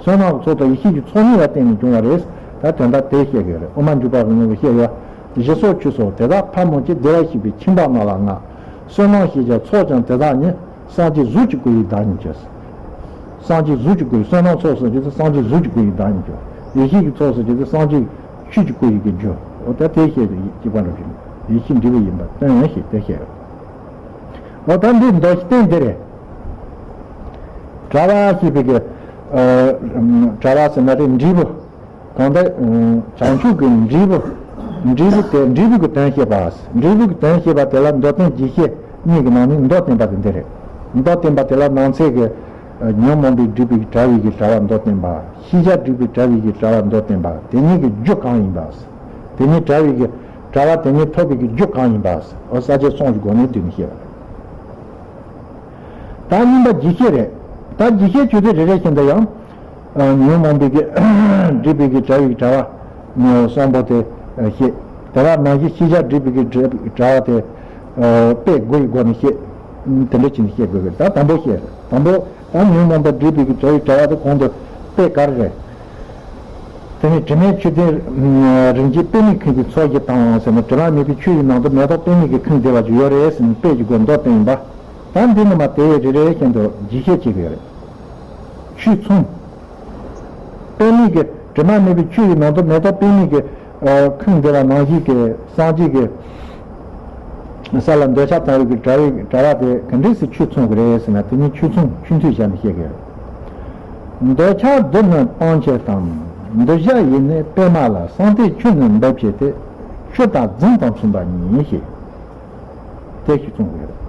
བསོད་ནམས་ཀྱི་ཚོགས་དང་ཡེ་ཤེས་ཀྱི་ཚོགས་གཉིས་ལ་བརྟེན་ནས་བྱུང་བ་རེད། ད་དོན་དག་དེ་བཤད་ཀྱི་ཡོད་རེད། དབུ་མ་འཇུག་པ་གི་ནང་དུ་བཤད་ཡོད། གཞི་སོགས་ཆོས་སོགས་དེ་དག་ཕལ་མོ་ཆེ། བདེ་བར་གཤེགས་པའི་ཁྱིམ་པ་རྣམས་ལ་མངའ། བསོད་ནམས་ཞེས་བྱ་ཚོགས་ཀྱང་དེ་དག་ཉིད། སངས་རྒྱས་གཟུགས་ཀྱི་སྐུ་ཡི་བདག་ཉིད་ཀྱི། སངས་རྒྱས་གཟུགས་ཀྱི་སྐུ་ཡི། བསོད་ནམས་ཚོགས་ཟེར་རྒྱུ་དེ་སངས་རྒྱས་གཟུགས་ཀྱི་སྐུ་ཡི་བདག་ཉིད་ཀྱི། ཡེ་ཤེས་ཀྱི་ཚོགས་ཟེར་རྒྱུ་དེ་སངས་རྒྱས་ཆོས་ཀྱི་སྐུ་ཡི་གི་རྒྱུ། འོ་ད་དེ་བཤད་དེ་གཅིག་པ་འདྲ་བྱུང་། ཡེ་ཤེས་འབྲས་བུ་ཡིན་པར་སྟོན་ཞེས་དེ་བཤད་ཡོད། འོ་ད་འདི་མདོ་བསྟན་འདི་རེད། བྲལ་བ་ཞེས་པའི་གི། ཨ། བྲལ་བ་ཟེར་ན་རེད། འབྲས་བུ། གང་ལྟར། ཨ། བྱང་ཆུབ་ཀྱི་འབྲས་བུ། འབྲས་བུ་དེ། འབྲས་བུ་གི་དོན་བཤད་པ། འབྲས་བུ་གི་དོན་བཤད་པ་དེ་ལ་མདོར་བསྟན་རྒྱས་བཤད་གཉིས་ཀྱི་ནང་ནས་མདོར་བསྟན་པ་དེ་འདི་རེད། མདོར་བསྟན་པ་དེ་ལ་ནང་གསེས་ཀྱི། ཨ། ཉོན་མོངས་པའི་སྒྲིབ་པའི་བྲལ་བའི་གི་བྲལ་བ་མདོར་བསྟན་པ། ཤེས་བྱ་སྒྲིབ་པའི་བྲལ་བའི་གི་བྲལ་བ་མདོར་བསྟན་པ། དེ་གཉིས་ཀྱི་རྒྱུ་གང་ཡིན་པ། དེ་གཉིས་བྲལ་བའི་གི་བྲལ་བ་དེ་གཉིས་ཐོབ་པའི་གི་རྒྱུ་གང་ཡིན་པ། འོ་ས་བཅད་གསུམ་གྱི་སྒོ་ནས་བསྡུས་ནས་བཤད་པ་རེད། ད་གཉིས་པ་རྗེས་ཤེས་རེད། ད་རྗེས་ཤེས་བརྗོད་དུས་རེ་རེ་བཞིན་དུ་ཡང་། ཉོན་མོངས་པའི་གི་སྒྲིབ་པའི་གི་དགྲ་བོའི་གི་དགྲ་བོ་གསུམ་པོ་དེ་ཤེས། དེ་ག་ནང་བཞིན་ཤེས་བྱ་སྒྲིབ་པའི་གི་དགྲ་བོ་དེ་དཔེ་དགུ་ཡི་སྒོ་ནས་ཤེས། དེ་འདྲ་བྱས་ནས་ཤེས་དགོས་གི། ད་དང་པོ་ཤེས། དང་པོ་ད་ཉོན་མོངས་པ་སྒྲིབ་པའི་གི་དགྲ་བོའི་དགྲ་བོ་དེ་གོང་དུ་དཔེ་ག་རེ་རེད། དེ་ནས་དྲི་མེད་ཆུ་ལྡན་རིན་ཆེན་པདྨས་ཁེངས་པའི་མཚོ་ཞིག་དང་ཟེར་ནས། དྲི་མ་མེད་པའི་ཆུ་ཡི་ནང་དུ་མེ་ཏོག་པདྨས་ཀྱིས་ཁེངས་བསྡད་པ་ཞིག་ཡོད་རེད་ཟེར་ནས་དཔེ་ཞིག་གོ་མདོ་བསྟན་ཡིན་པ། ད་འདི་ནི་མ་དེ་རེ་རེ་བཞིན་དུ་རྗེས་ཤེས་བྱེད་དགོས་རེད། ཆུ་མཚུངས། པདྨས་ཀྱིས་དྲི་མ་མེད་པའི་ཆུ་ཡི་ནང་དུ་མེ་ཏོག་པདྨས་ཀྱིས་ཁེངས་བསྡད་པ་ནང་བཞིན་གྱི་སངས་རྒྱས་ཀྱི་ས་ལ་འདོད་ཆགས་དང་བའི་གི་དགྲ་བོའི་དགྲ་བོ་དེ་ག་འདྲས་སེ་ཆུ་མཚུངས་ཀྱི་རེད་ཟེར་ན། དེ་ཉིད་ཆུ་མཚུངས་ཆུ་མཐུད་བྱས་ནས་བཤད་ཀྱི་ཡོད། འདོད་ཆགས་བདུད་ནི་སྤང་བྱེད་དང་། འདུ་བྱེད་ཡིད་ནི་པདྨ་ལ། བསམ་གཏན་ཆུ་ནི་འབབ་བྱེད་དེ། ཆུ་དང་རྫིང་དང་མཚུངས་པ་ཉིད་ཞེས། དེ་ཞིག་མཚུངས་ཀྱི་ཡོད།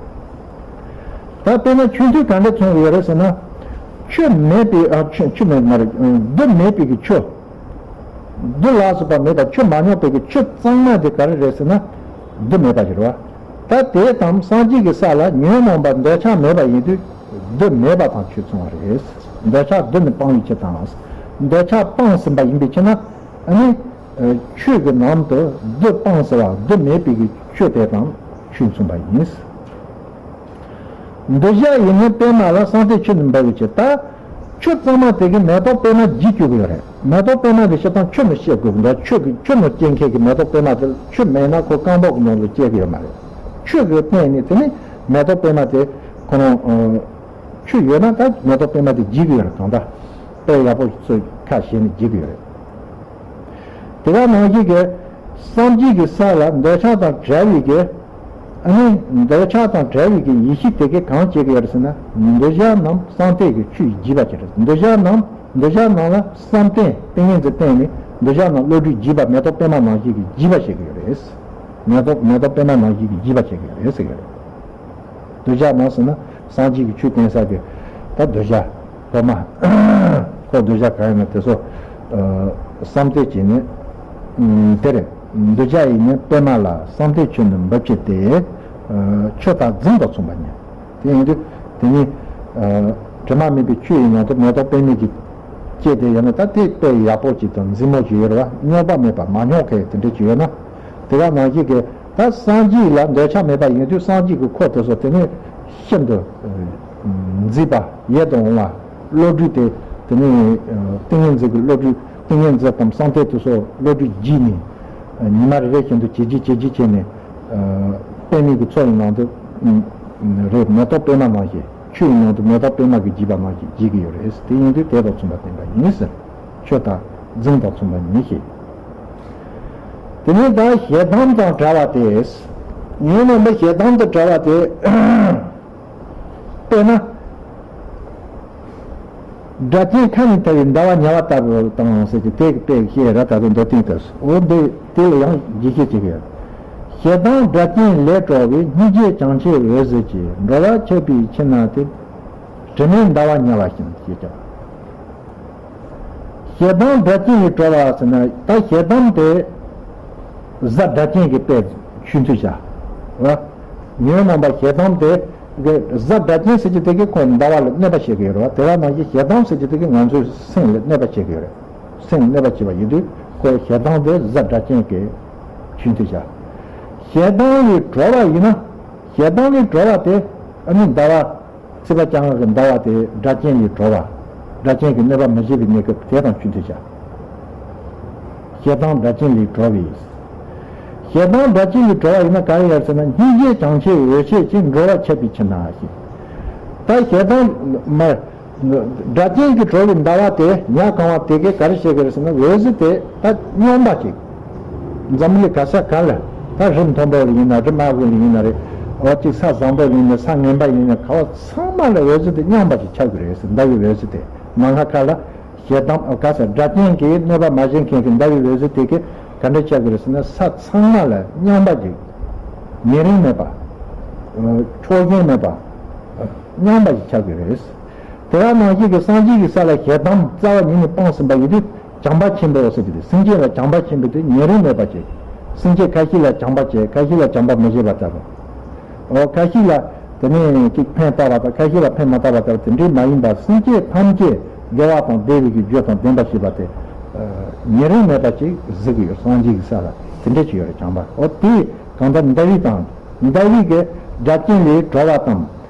ད་དཔེར་ན་ཆུ་མཐུད་ག་འདྲས་མཚུངས་ཀྱི་ཡོད་རེད་ཟེར་ན། ཆུ་མེད་པའི་ཨ་ཆུ་ཆུ་མེད་མ་རེད། རྡུལ་མེད་པའི་གི་ཆུ། རྡུལ་ལ་སོགས་པ་མེད་པ་ཆུ་མ་མྱོང་པའི་གི་ཆུ་གཙང་མ་དེ་ག་རེ་རེད་ཟེར་ན། རྡུལ་མེད་པ་ཞིག་རེད་བ། ད་དེ་དང་སངས་རྒྱས་ཀྱི་ས་ལ་ཉོན་མོངས་པ་འདོད་ཆགས་མེད་པ་ཡིན་དུས། རྡུལ་མེད་པ་དང་ཆུ་མཚུངས་པ་རེད། འདོད་ཆགས་བདུད་ནི་སྤང་བའི་ཕྱིར་དང་། འདོད་ཆགས་སྤངས་ཟིན་པ་ཡིན་པའི་ཕྱིར་ན། ཨ་ནི། ཆོས་ཀྱི་ནང་དུ་རྡུལ་སྤངས་ཟེར་བ་རྡུལ་མེད་པའི་གི་ཆོས་དེ་དང་ཆོས་མཚུངས་པ་ཡིན། འདུ་བྱེད་ཡིད་ནི་པདྨ་ལ། བསམ་གཏན་ཆུ་ནི་འབབ་པའི་ཕྱིར། ད་ཆུ་གཙང་མ་དེ་གི་མེ་ཏོག་པདྨ་བརྗིད་གྱུར་གི་ཡོད་རེད། མེ་ཏོག་པདྨ་དེ་སྤྱིར་བཏང་ཆུ་ནི་བཤད་དགོས་ཀྱི་འདུག་ཆུ་གི་ཆུ་ནི་སྐྱེ་མཁན་གྱི་མེ་ཏོག་པདྨ་དེ། ཆུ་མེད་ན་ཁོ་རྐང་པོ་གི་ནང་དུ་སྐྱེ་གི་ཡོད་མ་རེད། ཆུ་གི་སྟེང་ནས་དེ་ནི་མེ་ཏོག་པདྨ་དེ་ཁོ་རང་ཆུ་ཡོད་ན་ད་མེ་ཏོག་པདྨ་དེ་བརྗིད་གི་ཡོད་རེད། གང་ལྟར་དཔེ་ཡག་པོ་ཚོས་ཁ་ཕྱེ་ནས་བརྗིད་གི་ཡོད་རེད། དེ་ག་ནང་བཞིན་གྱི་སངས་རྒྱས་ཀྱི་ས་ལ་འདོད་ཆགས་དང་བྲལ་བའི་གི། ཨ་ནི་འདོད་ཆགས་དང་བྲལ་བའི་གི་ཡེ་ཤེས་དེ་གས་གང་བྱེད་ཀྱི་ཡོད་རེད་ཟེར་ན། འདུ་བྱེད་རྣམས་བསམ་གཏན་གྱི་ཆུ་ཡིས་བརྗིད་པར་བྱེད། འདུ་བྱེད་རྣམས་འདུ་བྱེད་རྣམས་ལ་བསམ་གཏན་ཏིང་ངེ་འཛིན་བསྟེན་ནས་འདུ་བྱེད་རྣམས་བློ་གྲོས་བརྗིད་པ་མེ་ཏོག་པདྨ་ནང་བཞིན་གྱི་བརྗིད་པ་བྱེད་ཀྱི་ཡོད་རེད། མེ་ཏོག་མེ་ཏོག་པདྨ་ནང་བཞིན་གྱི་བརྗིད་པ་བྱེད་ཀྱི་ཡོད་རེད་ཟེར་གྱི་རེད། གདུལ་བྱ་རྣམས་ཟེར་ན་སངས་རྒྱས་ཀྱི་ཆོས་བསྟན་ས་གི་ད་གདུལ་བྱ་སློབ་མ། ཁོ་གདུལ་བྱ་གང་ཡིན་ན་དེ་ཚོ་བསམ་གཏན་བྱས་ནས་དེ་རེད། གདུལ་བྱ་ཡིས་ནི་པདྨ་ལ། བསམ་གཏན་ཆུ་ནི་འབབ་བྱེད་དེ། ཆུ་དང་རྫིང་དང་མཚུངས་པ་ཉིད། དེ་ཡིན་དུས་དེ་ནི་དྲི་མ་མེད་པའི་ཆུ་ཡི་ནང་དུ་མེ་ཏོག་པདྨའི་གི་སྐྱེས་དེ་ཡོད་ན་ད་དེ་དཔེ་ཡག་པོ་ཅིག་དང་མཛེས་མོ་ཅིག་ཡོད་རེད་བ། རྙོག་པ་མེད་པ་མ་རྙོག་མཁན་དེ་འདྲ་ཅིག་ཡོད་ན། དེ་ག་ནང་བཞིན་གྱི་ད་སངས་རྒྱས་ལ་འདོད་ཆགས་མེད་པ་ཡིན་དུས་སངས་རྒྱས་ཀྱི་འཁོར་དེ་ཚོ་དེ་ནི་ཤིན་ཏུ་མཛེས་པ་ཡིད་དུ་འོང་བ། བློ་གྲོས་དེ་དེ་ནི་ཏིང་ངེ་འཛིན་གྱི་བློ་གྲོས་ཏིང་ངེ་འཛིན་དང་བསམ་གཏན་དེ་ཚོ་བློ་གྲོས་བརྗིད་ནས་ཉི་མ་རེ་རེ་བཞིན་དུ་ཇེ་ལྗིད་ཇེ་ལྗིད་བྱས་ནས་པདྨའི་གི་མཚོ་ཡི་ནང་དུ་རེད། མེ་ཏོག་པདྨ་ནང་བཞིན་ཆུ་ཡི་ནང་དུ་མེ་ཏོག་པདྨ་གི་བརྗིད་པ་ནང་བཞིན་བརྗིད་ཀྱི་ཡོད་རེད། དེ་ཡིན་དུས་དེ་དང་མཚུངས་པ་བསྟན་པ་ཡིན་ཟེར། ཆུ་དང་རྫིང་དང་མཚུངས་པ་ཉིད་ཞེས། དེ་ནས་ད་ཞེ་སྡང་དང་བྲལ་བ་སྟེ། ཉོན་མོངས་པ་ཞེ་སྡང་དང་བྲལ་བ་སྟེ། དཔེར་ན། སྒྲ་གཅན་ཁ་ནས་ཐལ་བའི་ཟླ་བ་ཉ་བ་ལྟ་བུ་དང་ཟེར་གྱི་དེ་གི་དཔེ་བཤད་ར། ད་དུང་མདོ་སྟེང་དུ་འོ་འདི་དེ་ལ་ཡང་རྗེས་ཤེས་བྱེད་ཀྱི་ཡོད། ཞེ་སྡང་སྒྲ་གཅན་ལས་གྲོལ་བའི། སྙིང་རྗེ་བྱང་ཆུབ་འོད་ཟེར་གྱིས། འགྲོ་བ་ཁྱབ་པའི་ཕྱིར་ན་སྟེ། དྲི་མེད་ཟླ་བ་ཉ་བ་བཞིན་ཞེས་བྱ། ཞེ་སྡང་སྒྲ་གཅན་ལས་གྲོལ་བ་ཟེར་ན་ད་ཞེ་སྡང་དེ་གཟའ་སྒྲ་གཅན་གྱི་དཔེ་ཆུ་མཐུད་བྱ། ར། ཉོན་མོངས་པ་ཞེ་སྡང་དེ་གི་གཟའ་སྒྲ་གཅན་ཟེར་གྱི་དེ་གི་ཁོ་ཟླ་བ་ལ་གནོད་པ་བྱེད་ཀྱི་ཡོད་རེད་བ། དེ་ག་ནང་བཞིན་ཞེ་སྡང་ཟེར་གྱི་དེ་གི་ང་ཚོའི་སེམས་ལ་གནོད་པ་བྱེད་ཀྱི་ཡོད་རེད། སེམས་ལ་གནོད་པ་བྱེད་པ་ཡིན་དུས་ཁོ་ཞེ་སྡང་དེ་གཟའ་སྒྲ་གཅན་གྱི་ཆུ་མཐུད་བྱ། ཞེ་སྡང་ལས་གྲོལ་བ་ཡིན་ན། ཞེ་སྡང་ལས་གྲོལ་བ་དེ་ཨ་ནི་ཟླ་བ། སྲིད་པ་བྱ་རྔ་གི་ཟླ་བ་དེ་སྒྲ་གཅན་ལས་གྲོལ་བ། སྒྲ་གཅན་གྱི་གནོད་པ་མི་བྱེད་པའི་གནས་སྐབས་དེ་དང་ཆུ་མཐུད་བྱ། ཞེ་སྡང་སྒྲ་གཅན་ལས་གྲོལ་བའི། ཞེ་སྡང་སྒྲ་གཅན་ལས་གྲོལ་བ་ཡིན་ན་ག་རེ་ཡོད་ཟེར་ན། སྙིང་རྗེ་བྱང་ཆུབ་འོད་ཟེར་གྱིས། འགྲོ་བ་ཁྱབ་པའི་ཕྱིར་ན་ཞེས། ད་ཞེ་སྡང་མ། སྒྲ་གཅན་གྱིས་གྲོལ་བའི་ཟླ་བ་དེ་ཉ་གང་བ་དེ་གས་ག་རེ་བྱེད་ཀྱི་རེད་ཟེར་ན། འོད་ཟེར་དེ་ད་སྙོམས་པ་ཅིག་འཛམ་བུ་གླིང་ག་ས་ག་ལ། ད་རི་མཐོན་པོ་ལ་ཡིན་ན། རི་དམའ་བོ་ལ་ཡིན་ན་རེད། འོ་ཅིག་ས་བཟང་པོ་ལ་ཡིན་ན། ས་ངན་པ་ཡིན་ན། ག་བ་ཚང་མ་ལ་འོད་ཟེར་དེ་སྙོམས་པ་ཅིག་ཁྱབ་ཀྱི་རེད་ཟེར། ཟླ་བའི་འོད་ཟེར་དེ་ནམ་མཁའ་ཁ་ལ་ཞེ་སྡང་ག་ས་སྒྲ་གཅན་གྱིས་གནོད་པ་མ་བྱེད་མཁན་གྱི་ཟླ་བའི་འོད་ཟེར་དེ་གས་ག་འདྲ་ཁྱབ་ཀྱི་རེད་ཟེར་ན། ས་ཚང་མ་ལ་སྙོམས་པ་ཅིག་ཉེ་རིང་མེད་པ། ཕྱོགས་ཞེན་མེད་པ། སྙོམས་པ་ཅིག་ཁྱབ་ཀྱི་རེད། དེ་ག་ནང་བཞིན་གྱི་སངས་རྒྱས་ཀྱི་ས་ལ་ཞེ་སྡང་རྩ་བ་ཉིད་ནས་སྤངས་ཟིན་པ་ཡིན་དུས་བྱམས་པ་ཆེན་པོ་ཟེར་གྱི་དེ། སེམས་ཅན་ལ་བྱམས་པ་ཆེན་པོ་དེ་ཉེ་རིང་མེད་པ་བྱེད། སེམས་ཅན་ཁ་ཤས་ལ་བྱམས་པ་བྱེད། ཁ་ཤས་ལ་བྱམས་པ་མི་བྱེད་པ་ལྟ་བུ། འོ་ཁ་ཤས་ལ་ དེ་ནས་ཅིག་ཕན་བཏགས་པ་དང་ཁ་ཤས་ལ་ཕན་མ་བཏགས་པ་ལྟ་བུ་དེ་འདྲའི་མ་ཡིན་པར་སེམས་ཅན་ཐམས་ཅད་བདེ་བ་དང་བདེ་བའི་གི་རྒྱུ་དང་ལྡན་པ་ཞེས་པ་དེ་ཉེ་རིང་མེད་པ་ཅིག་གཟིགས་ཀྱི་ཡོད། སངས་རྒྱས་ཀྱི་ས་ལ་དེ་འདྲ་ཅིག་ཡོད་རེད། བྱམས་པ། འོ་དེ་གང་ལྟར་མདའ་དབྱིབས་དང་། མདའ་དབྱིབས་ཀྱི་སྒྲ་གཅན་ལས་གྲོལ་བ་དང་།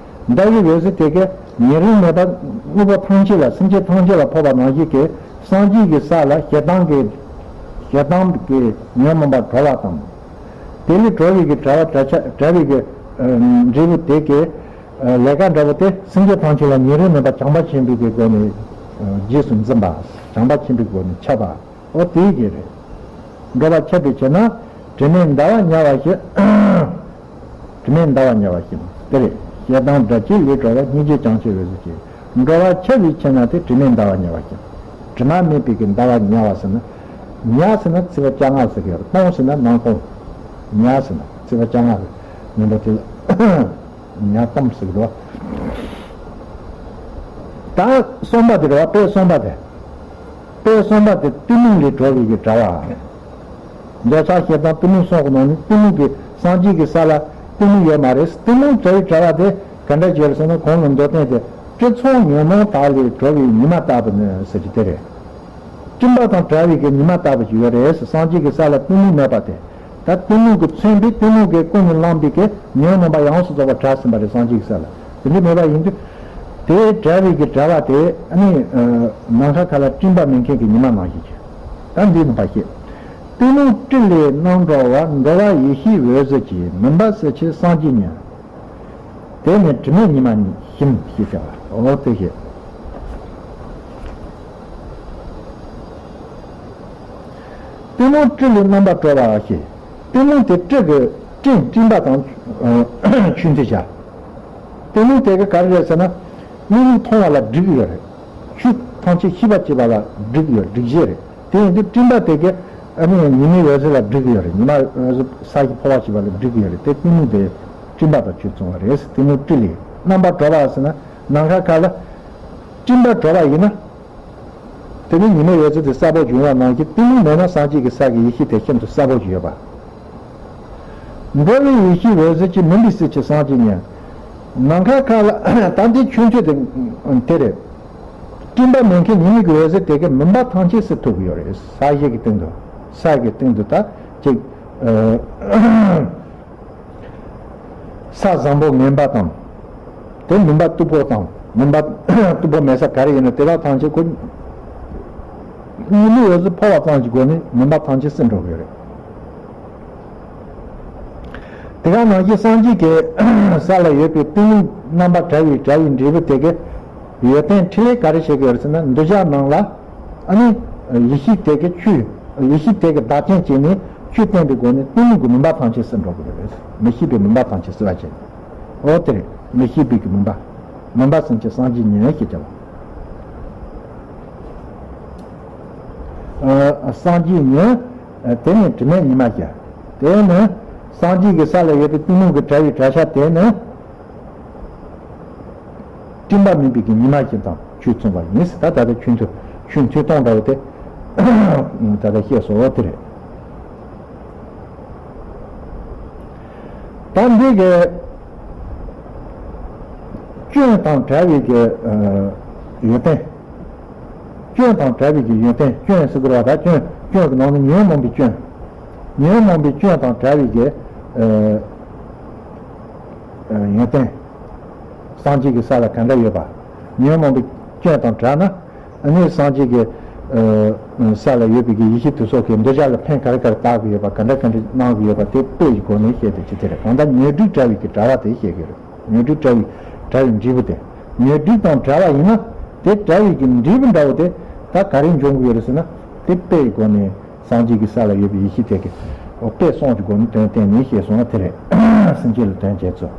མདའ་དབྱིབས་འོད་ཟེར་དེ་གས་ཉེ་རིང་མེད་པར་དངོས་པོ་ཐམས་ཅད་ལ་སེམས་ཅན་ཐམས་ཅད་ལ་ཕོག་པ་ནང་བཞིན་གྱི་སངས་རྒྱས་ཀྱི་ས་ལ་ཞེ་སྡང་གི་ཞེ་སྡང་གི་ཉོན་མོངས་པ་གྲོལ་བ་དང་། དེ་ལས་གྲོལ་བའི་གི་བྲལ་བ་བྲལ་ཆ་བྲལ་བའི་གི་འབྲས་བུ་དེ་གས་ལས་ཀ་འདྲ་བོ་དེ་སེམས་ཅན་ཐམས་ཅད་ལ་ཉེ་རིང་མེད་པར་བྱམས་པ་ཆེན་པོའི་གི་སྒོ་ནས་རྗེས་སུ་འཛིན་པ། བྱམས་པ་ཆེན་པོའི་སྒོ་ནས་ཁྱབ་པ། འོ་དེའི་གི་རེད། འགྲོ་བ་ཁྱབ་པའི་ཕྱིར་ན་དྲི་མེད་ཟླ་བ་ཉ་བ་ཞེས། དྲི་མེད་ཟླ་བ་ཉ་བ་ཞེས་དེ་རེད། ཞེ་སྡང་དགྲ་བཅས་ལས་གྲོལ་བ། སྙིང་རྗེ་བྱང་ཆུབ་འོད་ཟེར་གྱིས། འགྲོ་བ་ཁྱབ་པའི་ཕྱིར་ན་དེ་དྲི་མེད་ཟླ་བ་ཉ་བ་ཞེས། དྲི་མ་མེད་པའི་གི་ཟླ་བ་ཉ་བ་ཟེར་ན། ཉ་ཟེར་ན་ཚིག་པ་བཅོ་ལྔ་ཟེར་གི་ཡོད་རེད། སྟོང་ཟེར་ན་ནང་སྟོང་། ཉ་ཟེར་ན་ཚིག་པ་བཅོ་ལྔ་རེད། མིན་པ་དེ་ལ་ཉ་སྟོང་ཟེར་གི་འདུག་ད་གསུམ་པ་དེ་རེད་བ། དཔེ་གསུམ་པ་དེ། དཔེ་གསུམ་པ་དེ་གཏི་མུག་ལས་གྲོལ་བའི་གི་བྲལ་བ། འདོད་ཆགས་ཞེ་སྡང་གཏི་མུག་གསུམ་གྱི་ནང་ནས་གཏི་མུག་གི་སངས་རྒྱས་ཀྱི་ས་ལ་གཏི་མུག་ཡོད་མ་རེད། གཏི་མུག་བྲལ་བའི་བྲལ་བ་དེ་ག་འདྲ་ཅིག་ཡོད་རེད་ཟེར་ན། གོང་ལ་མདོ་བསྟན་དེ་སྤྲིན་ཚོགས་ཉོན་མོངས་དག་ལས་གྲོལ་བའི་ཉི་མ་ལྟ་བུ་ནི་ཟེར་གྱི་དེ་རེད། སྤྲིན་པ་དང་བྲལ་བའི་གི་ཉི་མ་ལྟ་བུ་ཞིག་ཡོད་རེད། སངས་རྒྱས་ཀྱི་ས་ལ་གཏི་མུག་མེད་པ་དེ། ད་གཏི་མུག་གིས་མཚོན་པའི་གཏི་མུག་གིས་ཀུན་ནས་བསླངས་པའི་གི་ཉོན་མོངས་པ་ཡོངས་སུ་རྫོགས་པ་བྲལ་ཟིན་པ་རེད། སངས་རྒྱས་ཀྱི་ས་ལ་དེ་འདྲ་མེད་པ་ཡིན་དུས། དེ་བྲལ་བའི་གི་བྲལ་བ་དེ་ཨ་ནི་ནམ་མཁའ་ཁ་ལ་སྤྲིན་པ་མེད་མཁན་གྱི་ཉི་མ་ནང་བཞིན་གྱི། ད་འདི་ནི་ཕར་བཤད། གཏི་མུག་སྤྲིན་ལས་རྣམ་གྲོལ་བ། འགྲོ་བ་ཡེ་ཤེས་འོད་ཟེར་གྱིས། མུན་པ་སེལ་ཕྱིར་སངས་རྒྱས་ཉིད། དེ་ནི་དྲི་མེད་ཉི་མ་བཞིན་ཞེས་བྱ་བ། འོ་དེ་བཤད། གཏི་མུག་སྤྲིན་ལས་རྣམ་པར་གྲོལ་བ་ཞེས། གཏི་མུག་དེ་སྤྲིན་གྱི་སྤྲིན་སྤྲིན་པ་དང་ཆུ་འདི་བྱ། གཏི་མུག་དེ་ག་ག་རེ་རེད་ཟེར་ན། དངོས་མིག་མཐོང་བ་ལ་སྒྲིབ་ཀྱི་ཡོད་རེད། ཆོས་ཐམས་ཅད་ཤེས་པ་བྱེད་པ་ལ་སྒྲིབ་ཀྱི་ཡོད། སྒྲིབ་བྱེད་རེད། དེ་ཡིན་དུས་སྤྲིན་པ་དེ་གས་ཨ་ནི་ཉི་མའི་འོད་ཟེར་ལ་སྒྲིབ་ཀྱི་ཡོད་རེད། ཉི་མ་འོད་ཟེར་ས་གཞི་ཕོ་བ་བྱེད་པ་ལ་སྒྲིབ་ཀྱི་ཡོད་རེད། དེ་གཏི་མུག་དེ་སྤྲིན་པ་དང་ཆོས་མཚུངས་པ་རེད། གཏི་མུག་སྤྲིན་ལས་རྣམ་པར་གྲོལ་བ་ཟེར་ན། ནམ་མཁའ་ཁ་ལ་སྤྲིན་པ་གྲོལ་བ་ཡིན་ན། དེ་ནི་ཉི་མའི་འོད་ཟེར་དེ་གསལ་པོ་བྱུང་བ་ནང་བཞིན། གཏི་མུག་མེད་ན་སངས་རྒྱས་ཀྱི་ས་གི་ཡེ་ཤེས་དེ་ཤིན་ཏུ་གསལ་པོ་ཞིག་ཡོད་པ། འགྲོ་བའི་ཡེ་ཤེས་འོད་ཟེར་གྱིས། མུན་པ་སེལ་ཕྱིར་སངས་རྒྱས་ཉིད། ནམ་མཁའ་ཁ་ལ་ད་འདི་ཆུ་མཐུད་དེ་དེ་རེད། སྤྲིན་པ་མེད་མཁན་ཉི་མའི་གི་འོད་ཟེར་དེ་གས་མུན་པ་ཐམས་ཅད་སེལ་ཐུབ་ཀྱི་ཡོད་རེད། ས་གཞི་གི་སྟེང་དུ། ས་གི་སྟེང་དུ་ད་ཅིག་ས་བཟང་པོ་ངན་པ་དང་། དེ་མུན་པ་སྟུག་པོ་དང་། མུན་པ་སྟུག་པོ་མེད་ས་ག་རེ་ཡིན་ན་དེ་དག་ཐམས་ཅད་ཁོ་ཉི་མའི་འོད་ཟེར་ཕོག་པ་ཙམ་གྱི་སྒོ་ནས་མུན་པ་ཐམས་ཅད་སེལ་འགྲོ་གི་རེད། དེ་ག་ནང་བཞིན་སངས་རྒྱས་ཀྱི་ས་ལ་ཡོད་པའི་གཏི་མུག་རྣམ་པ་བྲལ་བའི་བྲལ་བའི་འབྲས་བུ་དེ་གའི་ཡོན་ཏན་ཕྲིན་ལས་ག་རེ་བྱེད་ཀྱི་ཡོད་རེད་ཟེར་ན། འདུས་བྱས་རྣམས་ལ། ཨ་ནི། ཡེ་ཤེས་དེ་གི་ཆོས། ཡེ་ཤེས་དེ་གི་བདག་རྐྱེན་བྱས་ནས་ཆོས་བསྟན་པའི་སྒོ་ནས་གཏི་མུག་གི་མུན་པ་ཐམས་ཅད་སེལ་འགྲོ་གི་རེད། མི་ཤེས་པའི་མུན་པ་ཐམས་ཅད་སེལ་བ་བྱས་ནས། འོ་དེ་རེད། མི་ཤེས་པའི་གི་མུན་པ། མུན་པ་སེལ་ཕྱིར་སངས་རྒྱས་ཉིད་ཞེས་བྱ་བ། ཨ། སངས་རྒྱས་ཉིད། དེ་ནི་དྲི་མེད་ཉི་མ་ཞེས། དེ་ནི་སངས་རྒྱས་ཀྱི་ས་ལ་ཡོད་པའི་གཏི་མུག་གི་བྲལ་བའི་བྲལ་བྱ་དེ་ནི། སྤྲིན་པ་མེད་པའི་གི་ཉི་མ་བཞིན་དང་ཆོས་མཚུངས་པ་ཡིན། ད་ད་ལྟ་ཆུ་མཐུད་ཆུ་མཐུད་སྟོང་འདྲ་བོ་དེ་ད་ལྟ་བཤད་སོང་བ་དེ་རེད། ད་འདི་གི་སྐྱོན་དང་བྲལ་བའི་གི་ཡོན་ཏན། སྐྱོན་དང་བྲལ་བའི་གི་ཡོན་ཏན། སྐྱོན་ཟེར་དགོས་རེད་བ། ད་སྐྱོན་སྐྱོན་གི་ནང་ནས་ཉོན་མོངས་པའི་སྐྱོན། ཉོན་མོངས་པའི་སྐྱོན་དང་བྲལ་བའི་གི་ཡོན་ཏན། སངས་རྒྱས་ཀྱི་ས་ལ་ག་འདྲ་ཡོད་པ། ཉོན་མོངས་པའི་སྐྱོན་དང་བྲལ་ན། ཨ་ནི་སངས་རྒྱས་ཀྱི་ས་ལ་ཡོད་པའི་གི་ཡེ་ཤེས་དེ་ཚོ་གི་འདོད་ཆགས་ལ་ཕན་ག་རེ་ག་རེ་བཏགས་ཀྱི་ཡོད་པ། ག་འདྲ་ག་འདྲ་གནང་གི་ཡོད་པ་དེ་དཔེ་ཡི་སྒོ་ནས་བཤད་དེ་ཅི་དེ་རེད། གང་ལྟར་ཉོན་སྒྲིབ་བྲལ་བའི་གི་བྲལ་བ་དེ་བཤད་ཀྱི་རེད། ཉོན་སྒྲིབ་བྲལ་བའི་བྲལ་བའི་འབྲས་བུ་དེ། ཉོན་སྒྲིབ་དང་བྲལ་བ་ཡིན་ན་དེ་བྲལ་བའི་གི་འབྲས་བུ་འདྲ་བོ་དེ་ད་ག་རེ་འབྱུང་གི་ཡོད་རེད་ཟེར་ན། དེ་དཔེ་ཡི་སྒོ་ནས་སངས་རྒྱས་ཀྱི་ས་ལ་ཡོད་པའི་ཡེ་ཤེས་དེ་གི་དཔེ་གསུམ་གྱི་སྒོ་ནས་དོན་བསྟན་ནས་བཤད་སོང་བ་དེ་རེད། སེམས་བསྐྱེད་ལ་དོན་བྱེད་ཚུལ།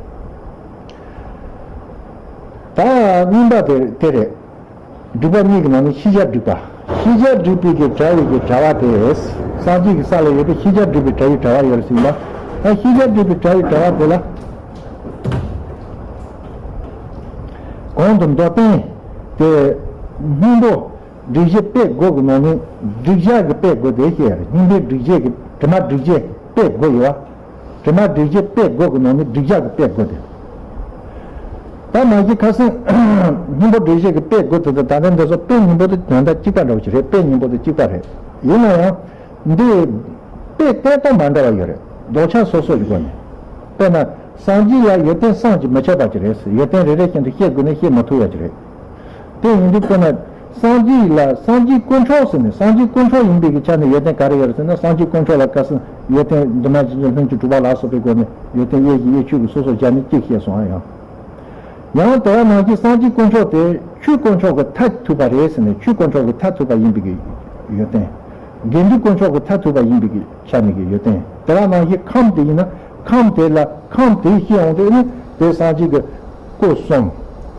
ད་གཉིས་པ་དེ་དེ་རེད། སྒྲིབ་པ་གཉིས་ཀྱི་ནང་ནས་ཤེས་བྱ་སྒྲིབ་པ། ཤེས་བྱ་སྒྲིབ་པའི་གི་བྲལ་བའི་གི་བྲལ་བ་དེ། སངས་རྒྱས་ཀྱི་ས་ལ་ཡོད་པའི་ཤེས་བྱ་སྒྲིབ་པའི་བྲལ་བའི་བྲལ་བ་ཡོད་རེད་ཟེར་ཡིན་པ། ད་ཤེས་བྱ་སྒྲིབ་པའི་བྲལ་བའི་བྲལ་བ་དེ་ལ། གོང་དུ་མདོར་བསྟན་དེ་སྔོན་པོ། སྒྲིབ་བྱེད་དཔེ་དགུ་གི་ནང་ནས་སྒྲིབ་བྱ་གི་དཔེ་དགུ་དེ་བཤད་རེད། སྙིང་པོའི་སྒྲིབ་བྱེད་ཀྱི་དྲི་མ་སྒྲིབ་བྱེད་དཔེ་དགུ་ཡོད་བ། དྲི་མ་སྒྲིབ་བྱེད་དཔེ་དགུ་གི་ནང་ནས་སྒྲིབ་བྱ་གི་དཔེ་དགུ་དེ། ད་མ་གཞི་ཁ་སང་སྙིང་པོ་སྒྲིག་བྱེད་ཀྱི་དཔེ་དགུ་དེ་ཚོ་ད་ལྟ་འདི་ཚོ་དཔེ་སྙིང་པོ་དེ་དོན་དག་གཅིག་པ་འདྲ་བོ་ཞིག་རེད། དཔེ་སྙིང་པོ་དེ་གཅིག་པ་རེད། ཡིན་ན་ཡང་འདི་དཔེ་བསྟན་སྟངས་མ་འདྲ་བ་ཡོད་རེད། ལྡོག་ཆ་སོ་སོ་ཞིག་དགོས་ནས། དཔེར་ན་སངས་རྒྱས་ལ་ཡོན་ཏན་བསམ་གྱིས་མི་ཁྱབ་པ་ཅིག་རེད། ཡོན་ཏན་རེ་རེ་བཞིན་དུ་བཤད་དགོས་ན་བཤད་མ་ཐུབ་ཡ་ཅིག་རེད། དེ་ཡིན་དུས་དཔེར་ན་སངས་རྒྱས་ལ་སངས་རྒྱས་དཀོན་མཆོག་ཟེར་ནས་སངས་རྒྱས་དཀོན་མཆོག་ཡིན་པའི་གི་ཆ་ནས་ཡོན་ཏན་ག་རེ་ཡོད་རེད་ཟེར་ན། སངས་རྒྱས་དཀོན་མཆོག་ལ་ཁ་སང་ཡོན་ཏན་བདུན་མ་བཞི་བཅུ་ལྷུན་གྱིས་གྲུབ་པ་ལ་སོགས་པའི་སྒོ་ནས་ཡོན་ཏན་དབྱེ་གཞི་དབྱེ་ཕྱོགས་ཀྱི་སོ་སོ་སྦྱར་ནས་གཅིག་བཤད་སོང་ཨ། ཡང་ཡང་དེ་བ་ནང་བཞིན་སངས་རྒྱས་དཀོན་མཆོག་དེ་ཆོས་དཀོན་མཆོག་གི་མཐར་ཐུག་པ་རེད་ཟེར་ནས། ཆོས་དཀོན་མཆོག་གི་མཐར་ཐུག་པ་ཡིན་པའི་གི་ཡོན་ཏན། དགེ་འདུན་དཀོན་མཆོག་གི་མཐར་ཐུག་པ་ཡིན་པའི་གི་ཆ་ནས་ཀྱི་ཡོན་ཏན། དེ་ལ་ནང་བཞིན་ཁམས་དེ་ཡིན་ན་ཁམས་དེ་ལ་ཁམས་དེ་བཤད་ཡོང་དུས་ནི་དེ་སངས་རྒྱས་ཀྱི་སྐུ་གསུམ་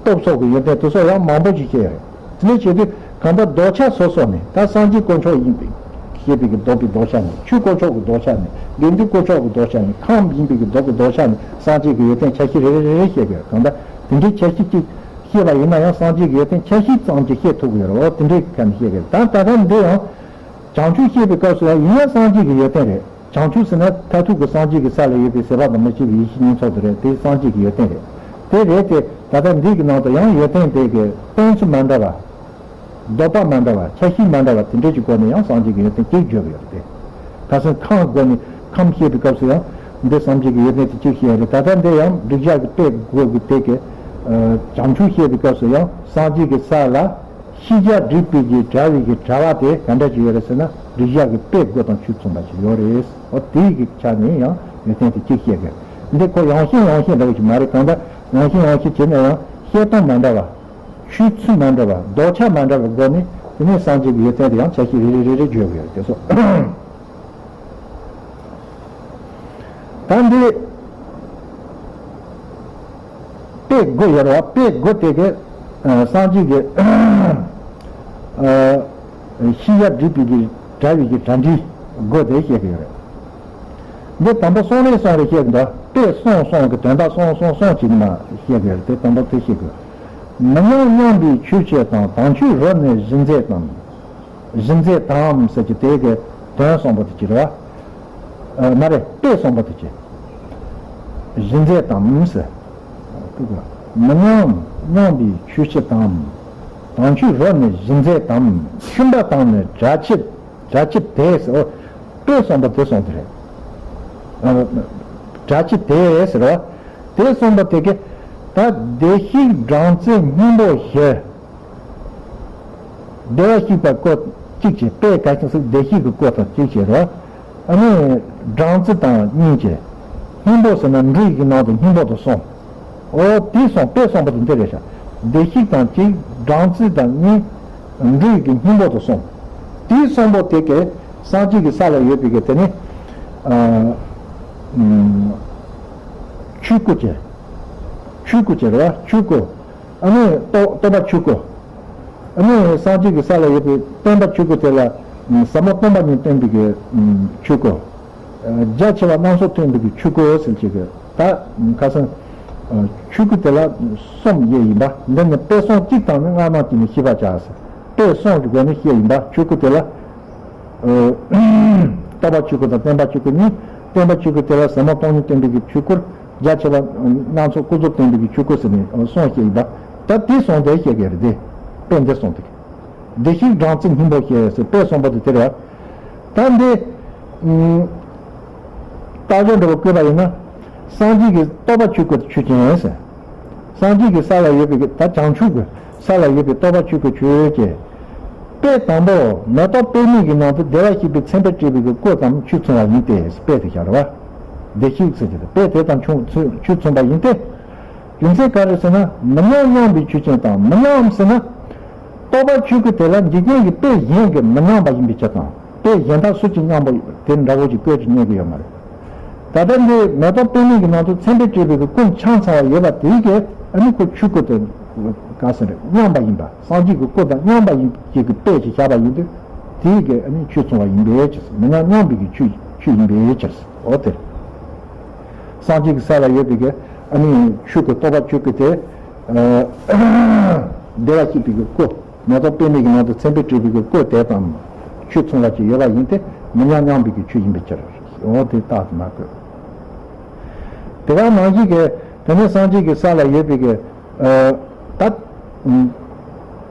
སྟོབས་སོགས་ཀྱི་ཡོན་ཏན་དེ་སོགས་ཡང་མང་པོ་ཞིག་བཤད་ཡོད་རེད། དེ་འདྲ་བྱེད་དུས་གང་ལྟར་ལྡོག་ཆ་སོ་སོ་ནས། ད་སངས་རྒྱས་དཀོན་མཆོག་ཡིན་པའི་ཞེས་པའི་གི་ལྡོག་པའི་ལྡོག་ཆ་ནས། ཆོས་དཀོན་མཆོག་གི་ལྡོག་ཆ་ནས། དགེ་འདུན་དཀོན་མཆོག་གི་ལྡོག་ཆ་ནས། ཁམས་ཡིན་པའི་གི་ལྡོག་པའི་ལྡོག་ཆ་ནས་སངས་རྒྱས་ཀྱི་ཡོན་ཏན་ཆ་ཤས་རེ་རེ་རེ་རེ་བཤད་དགོས། གང་ལྟར་དེ་འདྲའི་ཆ་ཤས་གཅིག་བཤད་པ་ཡིན་ན་ཡང་སངས་རྒྱས་ཀྱི་ཡོན་ཏན་ཆ་ཤས་ཙམ་གྱིས་བཤད་ཐུབ་ཀྱི་ཡོད་རེད། འོ་དེ་འདྲའི་ཁ་ནས་བཤད་དགོས། ད་ད་ལྟ་འདི་ཡང་བྱང་ཆུབ་བཤད་པའི་སྐབས་སུ་ཡང་ཡིན་ན་སངས་རྒྱས་ཀྱི་ཡོན་ཏན་རེད། བྱང་ཆུབ་ཟེར་ན་མཐར་ཐུག་གི་སངས་རྒྱས་ཀྱི་ས་ལ་ཡོད་པའི་ཟད་པ་དང་མི་སྐྱེ་བའི་ཡེ་ཤེས་གཉིས་ཚོགས་དེ་རེད། དེ་སངས་རྒྱས་ཀྱི་ཡོན་ཏན་རེད། དེ་རེད་དེ། ད་ལྟ་འདི་གི་ནང་དུ་ཡང་ཡོན་ཏན་དེ་གི་བསྟན་ཚུལ་མ་འདྲ་བ། ལྡོག་པ་མ་འདྲ་བ། ཆ་ཤས་མ་འདྲ་བ་དེ་འདྲ་གྱི་སྒོ་ནས་ཡང་སངས་རྒྱས་ཀྱི་ཡོན་ཏན་གཅིག་བརྗོད་ཀྱི་ཡོད་རེད་དེ། ཁ་སང་ཁམས་སྒོ་ནས་ཁམས་བཤད་པའི་སྐབས་སུ་ཡང་འདི་སངས་རྒྱས་ཀྱི་ཡོན་ཏན་དེ་གཅིག་བཤད་ཡོད་རེད། ད་ལྟ་འདི་ཡང་སྒྲིག་གཞག་གི་དཔེ་དགོས་ཀྱི་དེ་གི། བྱང་ཆུབ་བཤད་པའི་སྐབས་སུ་ཡང་སངས་རྒྱས་ཀྱི་ས་ལ་ཤེས་བྱ་སྒྲིབ་པའི་གི་བྲལ་བའི་གི་བྲལ་བ་དེ་ག་འདྲ་ཅིག་ཡོད་རེད་ཟེར་ན། སྒྲིག་གཞག་གི་དཔེ་དགུ་དང་ཆོས་མཚུངས་པ་ཅིག་ཡོད་རེད། འོ་དེའི་གི་ཆ་ནས་ཡང་ཡོན་ཏན་དེ་གཅིག་བཤད་དགོས། འདི་ཁོ་ཡང་ཤིང་ཡང་ཤིང་འདྲ་བོ་ཞིག་མ་རེད། གང་ལྟར་ཡང་ཤིང་ཡང་ཤིང་བྱས་ན་ཡང་བཤད་སྟངས་མ་འདྲ་བ། ཆོས་ཚུལ་མ་འདྲ་བ། ལྡོག་ཆ་མ་འདྲ་བའི་སྒོ་ནས་དེ་ནས་སངས་རྒྱས་ཀྱི་ཡོན་ཏན་དེ་ཡང་ཆ་ཤས་རེ་རེ་རེ་རེ་བརྗོད་དགོས་ཡོད་རེད། དེ་སོ། ད་འདི་དཔེ་དགུ་ཡོད་རེད་བ། དཔེ་དགུ་དེ་གི་ཨ་སངས་རྒྱས་ཀྱི་ཨ་ཤེས་བྱ་སྒྲིབ་པའི་གི་བྲལ་བའི་གི་གྲ་སྒྲིག་དགུ་དེ་བཤད་ཀྱི་ཡོད་རེད། འདི་དང་པོ་གསུང་རེ་གསུང་རེ་བཤད་ཀྱི་འདུག་དཔེ་གསུང་གསུང་གི་དོན་དག་གསུང་གསུང་གསུང་བྱས་ནས་མ་བཤད་ཀྱི་ཡོད་རེད། དེ་དང་པོ་དེ་བཤད་དགོས། མི་མཉམ་མཉམ་པའི་ཆོས་སྤྱི་དང་། དམ་ཆོས་རོ་ནི་གཞི་མཛད་དམ། གཞི་མཛད་དམ་ཟེར་གྱི་དེ་གི་དོན་གསུངས་པ་དེ་ཅི་རེད་བ། ཨ་མ་རེད། དཔེ་གསུངས་པ་དེ་ཅི། གཞི་མཛད་དམ་ཟེར། མི་མཉམ་མཉམ་པའི་ཆོས་སྤྱི་དང་། དམ་ཆོས་རོ་ནི་གཞི་མཛད་དམ། ཤུན་པ་དང་ནི་སྒྲ་ཕྱིར། སྒྲ་ཕྱིར་དེ་ཟེར། འོ་དཔེ་གསུངས་པ་དེ་གསུངས་དེ་རེད། ཨ་སྒྲ་ཕྱིར་དེ་ཟེར་བ། དེ་གསུངས་པ་དེ་གི་ད་བདེ་གཤེགས་སྦྲང་རྩི་སྙིང་པོ་བཞི། བདེ་བར་གཤེགས་པའི་སྐུ་གཅིག་བྱས། དཔེ་ག་ཅིག་ཟེར་བདེ་གཤེགས་ཀྱི་སྐུ་དང་གཅིག་བྱས་རོ། ཨ་ནི་སྦྲང་རྩི་དང་གཉིས་བྱས། སྙིང་པོ་ཟེར་ན་འབྲུ་ཡི་གི་ནང་དུ་སྙིང་པོ་དེ་གསུངས། འོ་དེ་གསུངས། དཔེ་གསུངས་པ་དེ་འདི་རེད་ཤག་བདེ་གཤེགས་དང་གཅིག་སྦྲང་རྩི་དང་གཉིས། འབྲུ་ཡི་གི་སྙིང་པོ་དེ་གསུངས། དེ་གསུངས་པ་དེ་གས་སངས་རྒྱས་ཀྱི་ས་ལ་ཡོད་པའི་གི་དེ་ནི་ཨ་ཆོས་སྐུ་བྱས། ཆོས་སྐུ་བྱས་རེད་བ། ཆོས་སྐུ། ཨ་ནི་རྟོག་རྟོགས་པ་ཆོས་སྐུ། ཨ་ནི་སངས་རྒྱས་ཀྱི་ས་ལ་ཡོད་པའི་སྟོན་པ་ཆོས་སྐུ་དེ་ལ་ཟབ་མོ་སྟོང་པ་ཉིད་སྟོན་པའི་གི་ཆོས་སྐུ། རྒྱ་ཆེ་བ་སྣ་ཚོགས་སྟོན་པའི་གི་ཆོས་སྐུ་ཟེར་གྱི་གི། ད་ཁ་སང་ཆོས་སྐུ་དེ་ལ་གསུམ་དབྱེ་ཡིན་པ། འདི་ནི་དཔེ་གསུང་གཅིག་དང་ནི་སྔ་ནང་གཉིས་ནས་ཤེས་པར་བྱ་ཟེར། དཔེ་གསུང་གི་སྒོ་ནས་བཤད་ཡིན་པ། ཆོས་སྐུ་དེ་ལ། ཨ་རྟོགས་པ་ཆོས་སྐུ་དང་སྟོན་པ་ཆོས་སྐུ་གཉིས། སྟོན་པ་ཆོས་སྐུ་དེ་ལ་ཟབ་མོ་སྟོང་ཉིད་སྟོན་པའི་གི་ཆོས་སྐུ། རྒྱ་ཆེ་བ་སྣ་ཚོགས་ཀུན་རྫོབ་སྟོན་པའི་གི་ཆོས་སྐུ་ཟེར་ནས་གསུམ་བཤད་ཡིན་པ། ད་དེ་གསུམ་དེ་བཤད་ཀྱི་རེད་དེ། དཔེ་འདི་གསུམ་དེ། བདེ་གཤེགས་སྦྲང་རྩི་སྙིང་པོ་བཞི་ཟེར་དཔེ་གསུངས་པ་དེ་དེ་རེད་བ། ད་འདི་ཨ་རྟགས་སྦྱོར་འདྲ་བོ་བཀོད་པ་ཡིན་ན། སངས་རྒྱས་ཀྱི་རྟོགས་པ་ཆོས་སྐུ་དེ་ཆོས་ཅན་ཟེར། སངས་རྒྱས་ཀྱི་ས་ལ་ཡོད་པའི་གི་ད་བྱང་ཆུབ་ཀྱི་ས་ལ་ཡོད་པའི་རྟོགས་པ་ཆོས་སྐུ་ཆོས་ཅན། དཔེ་དང་པོ་མེ་ཏོག་པད་མའི་གི་ནང་དུ་བདེ་བར་གཤེགས་པའི་མཚན་དཔེ་བྲིས་པའི་གི་སྐུ་ཙམ་ཆོས་མཚུངས་པ་ཡིན་ཏེ་དཔེ་དེ་ཤར་བ། བདེ་གཤེགས་ཟེར་གྱི་དེ་དཔེ་དེ་དང་ཆོས་ཆོས་མཚུངས་པ་ཡིན་ཏེ། རྒྱུ་མཚན་ག་རེ་ཟེར་ན། མི་མཉམ་མཉམ་པའི་ཆོས་ཅན་དང་། མི་མཉམ་ཟེར་ན། རྟོགས་པ་ཆོས་སྐུ་དེ་ལ་འཇིག་རྟེན་གྱི་དཔེ་གཞན་གྱིས་མི་མཉམ་པ་ཡིན་པའི་ཕྱིར་དང་། དཔེ་གཞན་དག་སུ་གཅིག་མཉམ་པ་དེ་འདྲ་བོ་ཅིག་བཀོད་ཅིག་རྙེད་ཀྱི་ཡོད་མ་རེད། ད་ལྟ་འདི་མེ་ཏོག་པད་མའི་གི་ནང་དུ་མཚན་དཔེ་བྲིས་པའི་གི་སྐུ་ཆ་ཚང་བ་ཡོད་པ་དེའི་གི་ཨ་ནི་ཁོ་ཆོས་སྐུ་དེ་ག་ཟེར་རེད། མཉམ་པ་ཡིན་པ། སངས་རྒྱས་ཀྱི་སྐུ་དང་མཉམ་པ་ཡིན་གྱི་གི་དཔེ་ཅིག་བཞག་པ་ཡིན་དུས། དེའི་གི་ཨ་ནི་ཆོས་མཚུངས་པ་ཡིན་པའི་ཕྱིར། མི་མཉམ་མཉམ་པའི་གི་ཆོས་ཆོས་ཡིན་པའི་ཕྱིར། འོ་དེ་རེད། སངས་རྒྱས་ཀྱི་ས་ལ་ཡོད་པའི་གི་ཨ་ནི་ཆོས་སྐུ་རྟོགས་པ་ཆོས་སྐུ་དེ། ཨ་བདེ་བར་གཤེགས་པའི་གི་སྐུ། མེ་ཏོག་པད་མའི་གི་ནང་དུ་མཚན་དཔེ་བྲིས་པའི་གི་སྐུ་དེ་དང་ཆོས་མཚུངས་པ་ཅིག་ཡོད་པ་ཡིན་ཏེ། མི་མཉམ་མཉམ་པའི་གི་ཆོས་ཡིན་པའི་ཕྱིར། འོ་དེ་རྟགས་དེ་མ་བཀོད། དེ་ག་ནང་བཞིན་གི་དེ་ནས་སངས་རྒྱས་ཀྱི་ས་ལ་ཡོད་པའི་གི་ ད།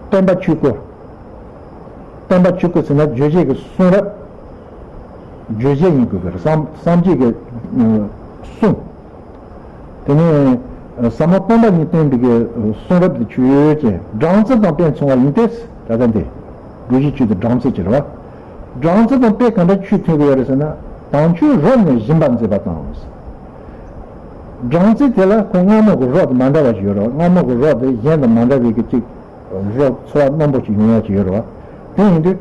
སྟོན་པ་ཆོས་སྐུ། སྟོན་པ་ཆོས་སྐུ་ཟེར་ན་རྗོད་བྱེད་ཀྱི་གསུང་རབ། རྗོད་བྱེད་ཡིན་དགོས་ཀྱི་རེད། སངས་སངས་རྒྱས་ཀྱི་གསུང་། དེ་ནས་ཟབ་མོ་སྟོང་པ་ཉིད་སྟོན་པའི་གི་གསུང་རབ་དེ་ཆོས་ཅན། སྦྲང་རྩི་དང་དཔེ་མཚུངས་པ་ཡིན་ཏེ། ད་ལྟ་འདི་འགྲོ་བཞིན་ཆོས་དེ་སྦྲང་རྩི་ཅིག་རེད་བ། སྦྲང་རྩི་དང་དཔེ་ག་འདྲ་ཆོས་མཐུན་གྱི་ཡོད་རེད་ཟེར་ན། དང་ཆོས་རོ་ནི་སྦྱིན་པ་མཛད་པ་དང་། སྦྲང་རྩི་དེ་ལ་ཁོ་མངར་མོ་གི་རོ་དང་མ་འདྲ་བ་ཞིག་ཡོད་རེད་བ། མངར་མོ་གི་རོ་དེ་གཞན་དང་མ་འདྲ་བའི་གི་ཅིག་རོ་ཚོར་བ་རྣོན་པོ་ཞིག་ཡོང་ཡ་ཞིག་ཡོད་རེད་བ། དེ་ཡིན་དུས།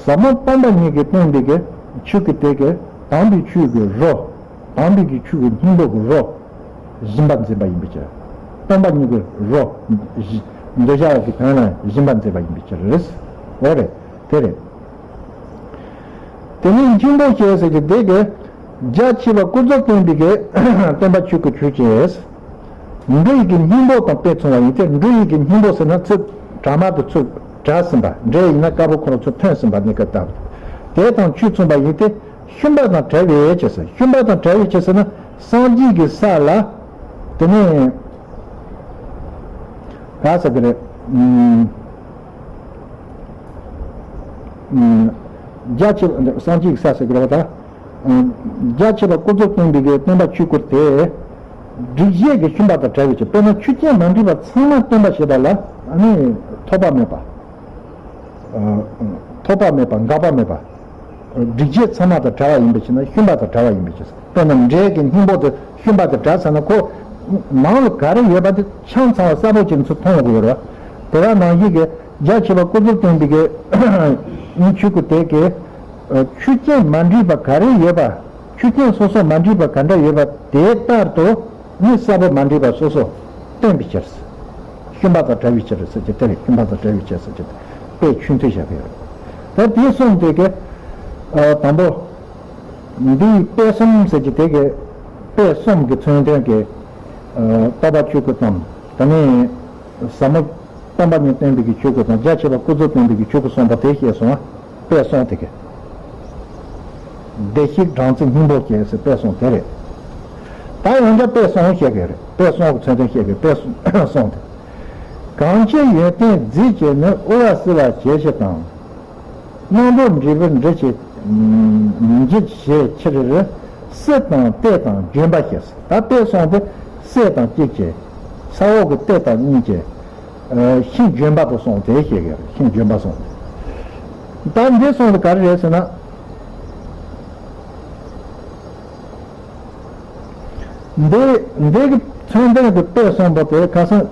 ཟབ་མོ་སྟོང་པ་ཉིད་ཀྱི་སྟོན་པའི་གི་ཆོས་སྐུ་དེ་གི་དམ་པའི་ཆོས་ཀྱི་རོ། དམ་པའི་གི་ཆོས་ཀྱི་སྙིང་པོ་གི་རོ། སྦྱིན་པ་མཛད་པ་ཡིན་པའི་ཕྱིར། སྟོང་པ་ཉིད་ཀྱི་རོ། འདོད་ཆགས་ཀྱི་དོན་ལ་སྦྱིན་པ་མཛད་པ་ཡིན་པའི་ཕྱིར་རེད། འོ་རེད། དེ་རེད། དེ་ནས་སྙིང་པོ་ཞེས་ཟེར་གྱི་དེ་གི་རྒྱ་ཆེ་བ་ཀུན་རྫོབ་སྟོན་པའི་གི་སྟོན་པ་ཆོས་སྐུ་ཆོས་ཅན། འདི་ཡི་གི་སྙིང་པོ་དང་དཔེ་མཚུངས་པ་ཡིན་ཏེ། འབྲུ་ཡི་གི་སྙིང་པོ་ཟེར་ན་ཚིག་གྲ་མ་དེ་ཚུར་གྲ་ཟིན་པ། འབྲས་ཡིན་ན་དཀར་པོ་ཁོ་རང་ཚུར་ཐོན་ཟིན་པ་ནི་ཀ་ལྟ་བུ། དེ་དང་ཆོས་མཚུངས་པ་ཡིན་ཏེ། ཤུན་པ་དང་བྲལ་བའི་ཕྱིར་ཟེར། ཤུན་པ་དང་བྲལ་བའི་ཕྱིར་ཟེར་ན་སངས་རྒྱས་ཀྱི་ས་ལ། དེ་ནས་ག་ཟེར་གི་རེད། རྒྱ་ཆེ་བ་སངས་རྒྱས་ཀྱི་ས་ཟེར་གི་རེད་བ་ད། རྒྱ་ཆེ་བ་ཀུན་རྫོབ་སྟོན་པའི་གི་སྟོན་པ་ཆོས་སྐུ་དེ། སྒྲིབ་བྱེད་ཀྱི་ཤུན་པ་དང་བྲལ་བའི་ཕྱིར། དཔེར་ན་ཆོས་ཅན་མ་འདྲེས་པ་ཚང་མ་སྟོན་པ་ཞེས་པ་ལ་ཨ་ནི་ཐོགས་པ་མེད་པ། ཐོགས་པ་མེད་པ་འགག་པ་མེད་པ། སྒྲིབ་བྱེད་ཚང་མ་དང་བྲལ་བ་ཡིན་པའི་ཕྱིར་ན་ཤུན་པ་དང་བྲལ་བ་ཡིན་པའི་ཕྱིར། དཔེར་ན་འབྲས་ཀྱི་སྙིང་པོ་དེ་ཤུན་པ་དང་བྲལ་ཚར་ན་ཁོ། ནང་ལ་ག་རེ་ཡོད་པ་དེ་ཆ་ཚང་བ་གསལ་པོ་ཅིག་ཚུར་མཐོང་ཡོང་གི་ཡོད་རེད། དེ་ག་ནང་བཞིན་གྱི་རྒྱ་ཆེ་བ་ཀུན་རྫོབ་སྟོན་པའི་གི་སྙིང་ཆོས་སྐུ་དེ་གི་ཆོས་ཅན་མ་འདྲེས་པ་ག་རེ་ཡོད་པ། ཆོས་ཅན་སོ་སོ་མ་འདྲེས་པ་ག་འདྲ་ཡོད་པ་དེ་ལྟར་དུ་ནི་གསལ་པོ་མ་འདྲེས་པ་སོ་སོ་སྟོན་པའི་ཕྱིར། ཤུན་པ་དང་བྲལ་བའི་ཕྱིར་ཟེར་གྱི་དེ་རེད། ཤུན་པ་དང་བྲལ་བའི་ཕྱིར་ཟེར་གྱི་དཔེ་ཆོས་མཐུན་བཞག་པ་ཡོད། ད་དེ་གསུམ་དེ་གི་དང་པོ། འདིའི་དཔེ་གསུམ་ཟེར་གྱི་དེ་གི་དཔེ་གསུམ་གྱི་མཚོན་དོན་གྱི་རྟོགས་པ་ཆོས་སྐུ་དང་། དེ་ནས་ཟབ་མོ་སྟོང་པ་ཉིད་སྟོན་པའི་གི་ཆོས་སྐུ་དང་། རྒྱ་ཆེ་བ་ཀུན་རྫོབ་སྟོན་པའི་གི་ཆོས་སྐུ་གསུངས་པ་དེ་བཤད་སོང་བ། དཔེ་གསུམ་དེ་གི། བདེ་གཤེགས་སྦྲང་རྩི་སྙིང་པོ་སྐྱེས་ཟེར་དཔེ་གསུམ་དེ་རེད། ད་ཡང་བསྐྱར་དཔེ་གསུམ་བཤད་གི་རེད། དཔེ་གསུམ་གི་མཚོན་དོན་བཤད་གི་དཔེ་གསུམ་དེ། གང་ཕྱིར་ཡོན་ཏན་རྫས་ཀྱིས་ནི་དབུལ་བ་བསིལ་བར་བྱེད་ཕྱིར་དང་། རྣམ་རོལ་འབྲས་བུ་འབྲི་བྱེད་འབྱེད་བྱེད་ཕྱིར། བསིལ་དང་བརྟས་དང་ལྗོན་པ་བཤད། ད་དཔེ་གསུམ་དེ་བསིལ་དང་གཅིག་བྱས། ས་འོག་གི་བརྟས་དང་གཉིས་བྱས། ཤིང་ལྗོན་པ་དང་གསུམ་དེ་བཤད་གི་རེད། ཤིང་ལྗོན་པ་གསུམ་དེ། ད་འདི་གསུམ་དེ་ག་རེ་རེད་ཟེར་ན། འདི་འདི་གི་མཚོན་དོན་གྱི་དཔེ་གསུམ་པོ་དེ་ཁ་སང་།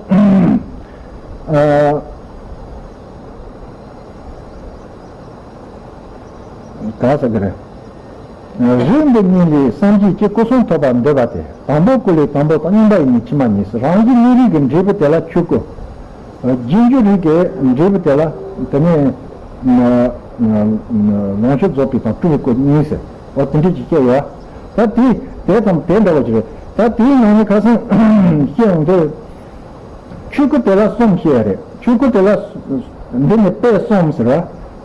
ཨ། ག་ཟེར་གི་རེད། རིགས་འདི་གཉིས་ལས་སངས་རྒྱས་ཀྱི་སྐུ་གསུང་ཐོབ་པར་འདོད་པ་དེ། དང་པོ་སྐུ་ལས་དང་པོ་དང་། གཉིས་པ་ཡིས་ནི་ཕྱི་མ་གཉིས་སུ། རང་བཞིན་གནས་རིགས་ཀྱི་འབྲས་བུ་དེ་ལ་ཆོས་སྐུ། རྗེས་འཇུག་རིགས་ཀྱི་འབྲས་བུ་དེ་ལ་དེ་ནས་ལོངས་སྤྱོད་རྫོགས་པའི་དང་སྤྲུལ་པའི་སྐུ་གཉིས་ཟེར། འོ་དེ་འདྲ་ཅིག་བཤད་ཡོད། ད་དེ་དེ་དང་དེ་འདྲ་བ་ཅིག་རེད། ད་དེའི་ནང་ནས་ཁ་སང་བཤད་ཡོང་དུས། ཆོས་སྐུ་དེ་ལ་གསུམ་བཤད་ཡ་རེད། ཆོས་སྐུ་དེ་ལ་འདི་ནི་དཔེ་གསུམ་ཟེར་བ།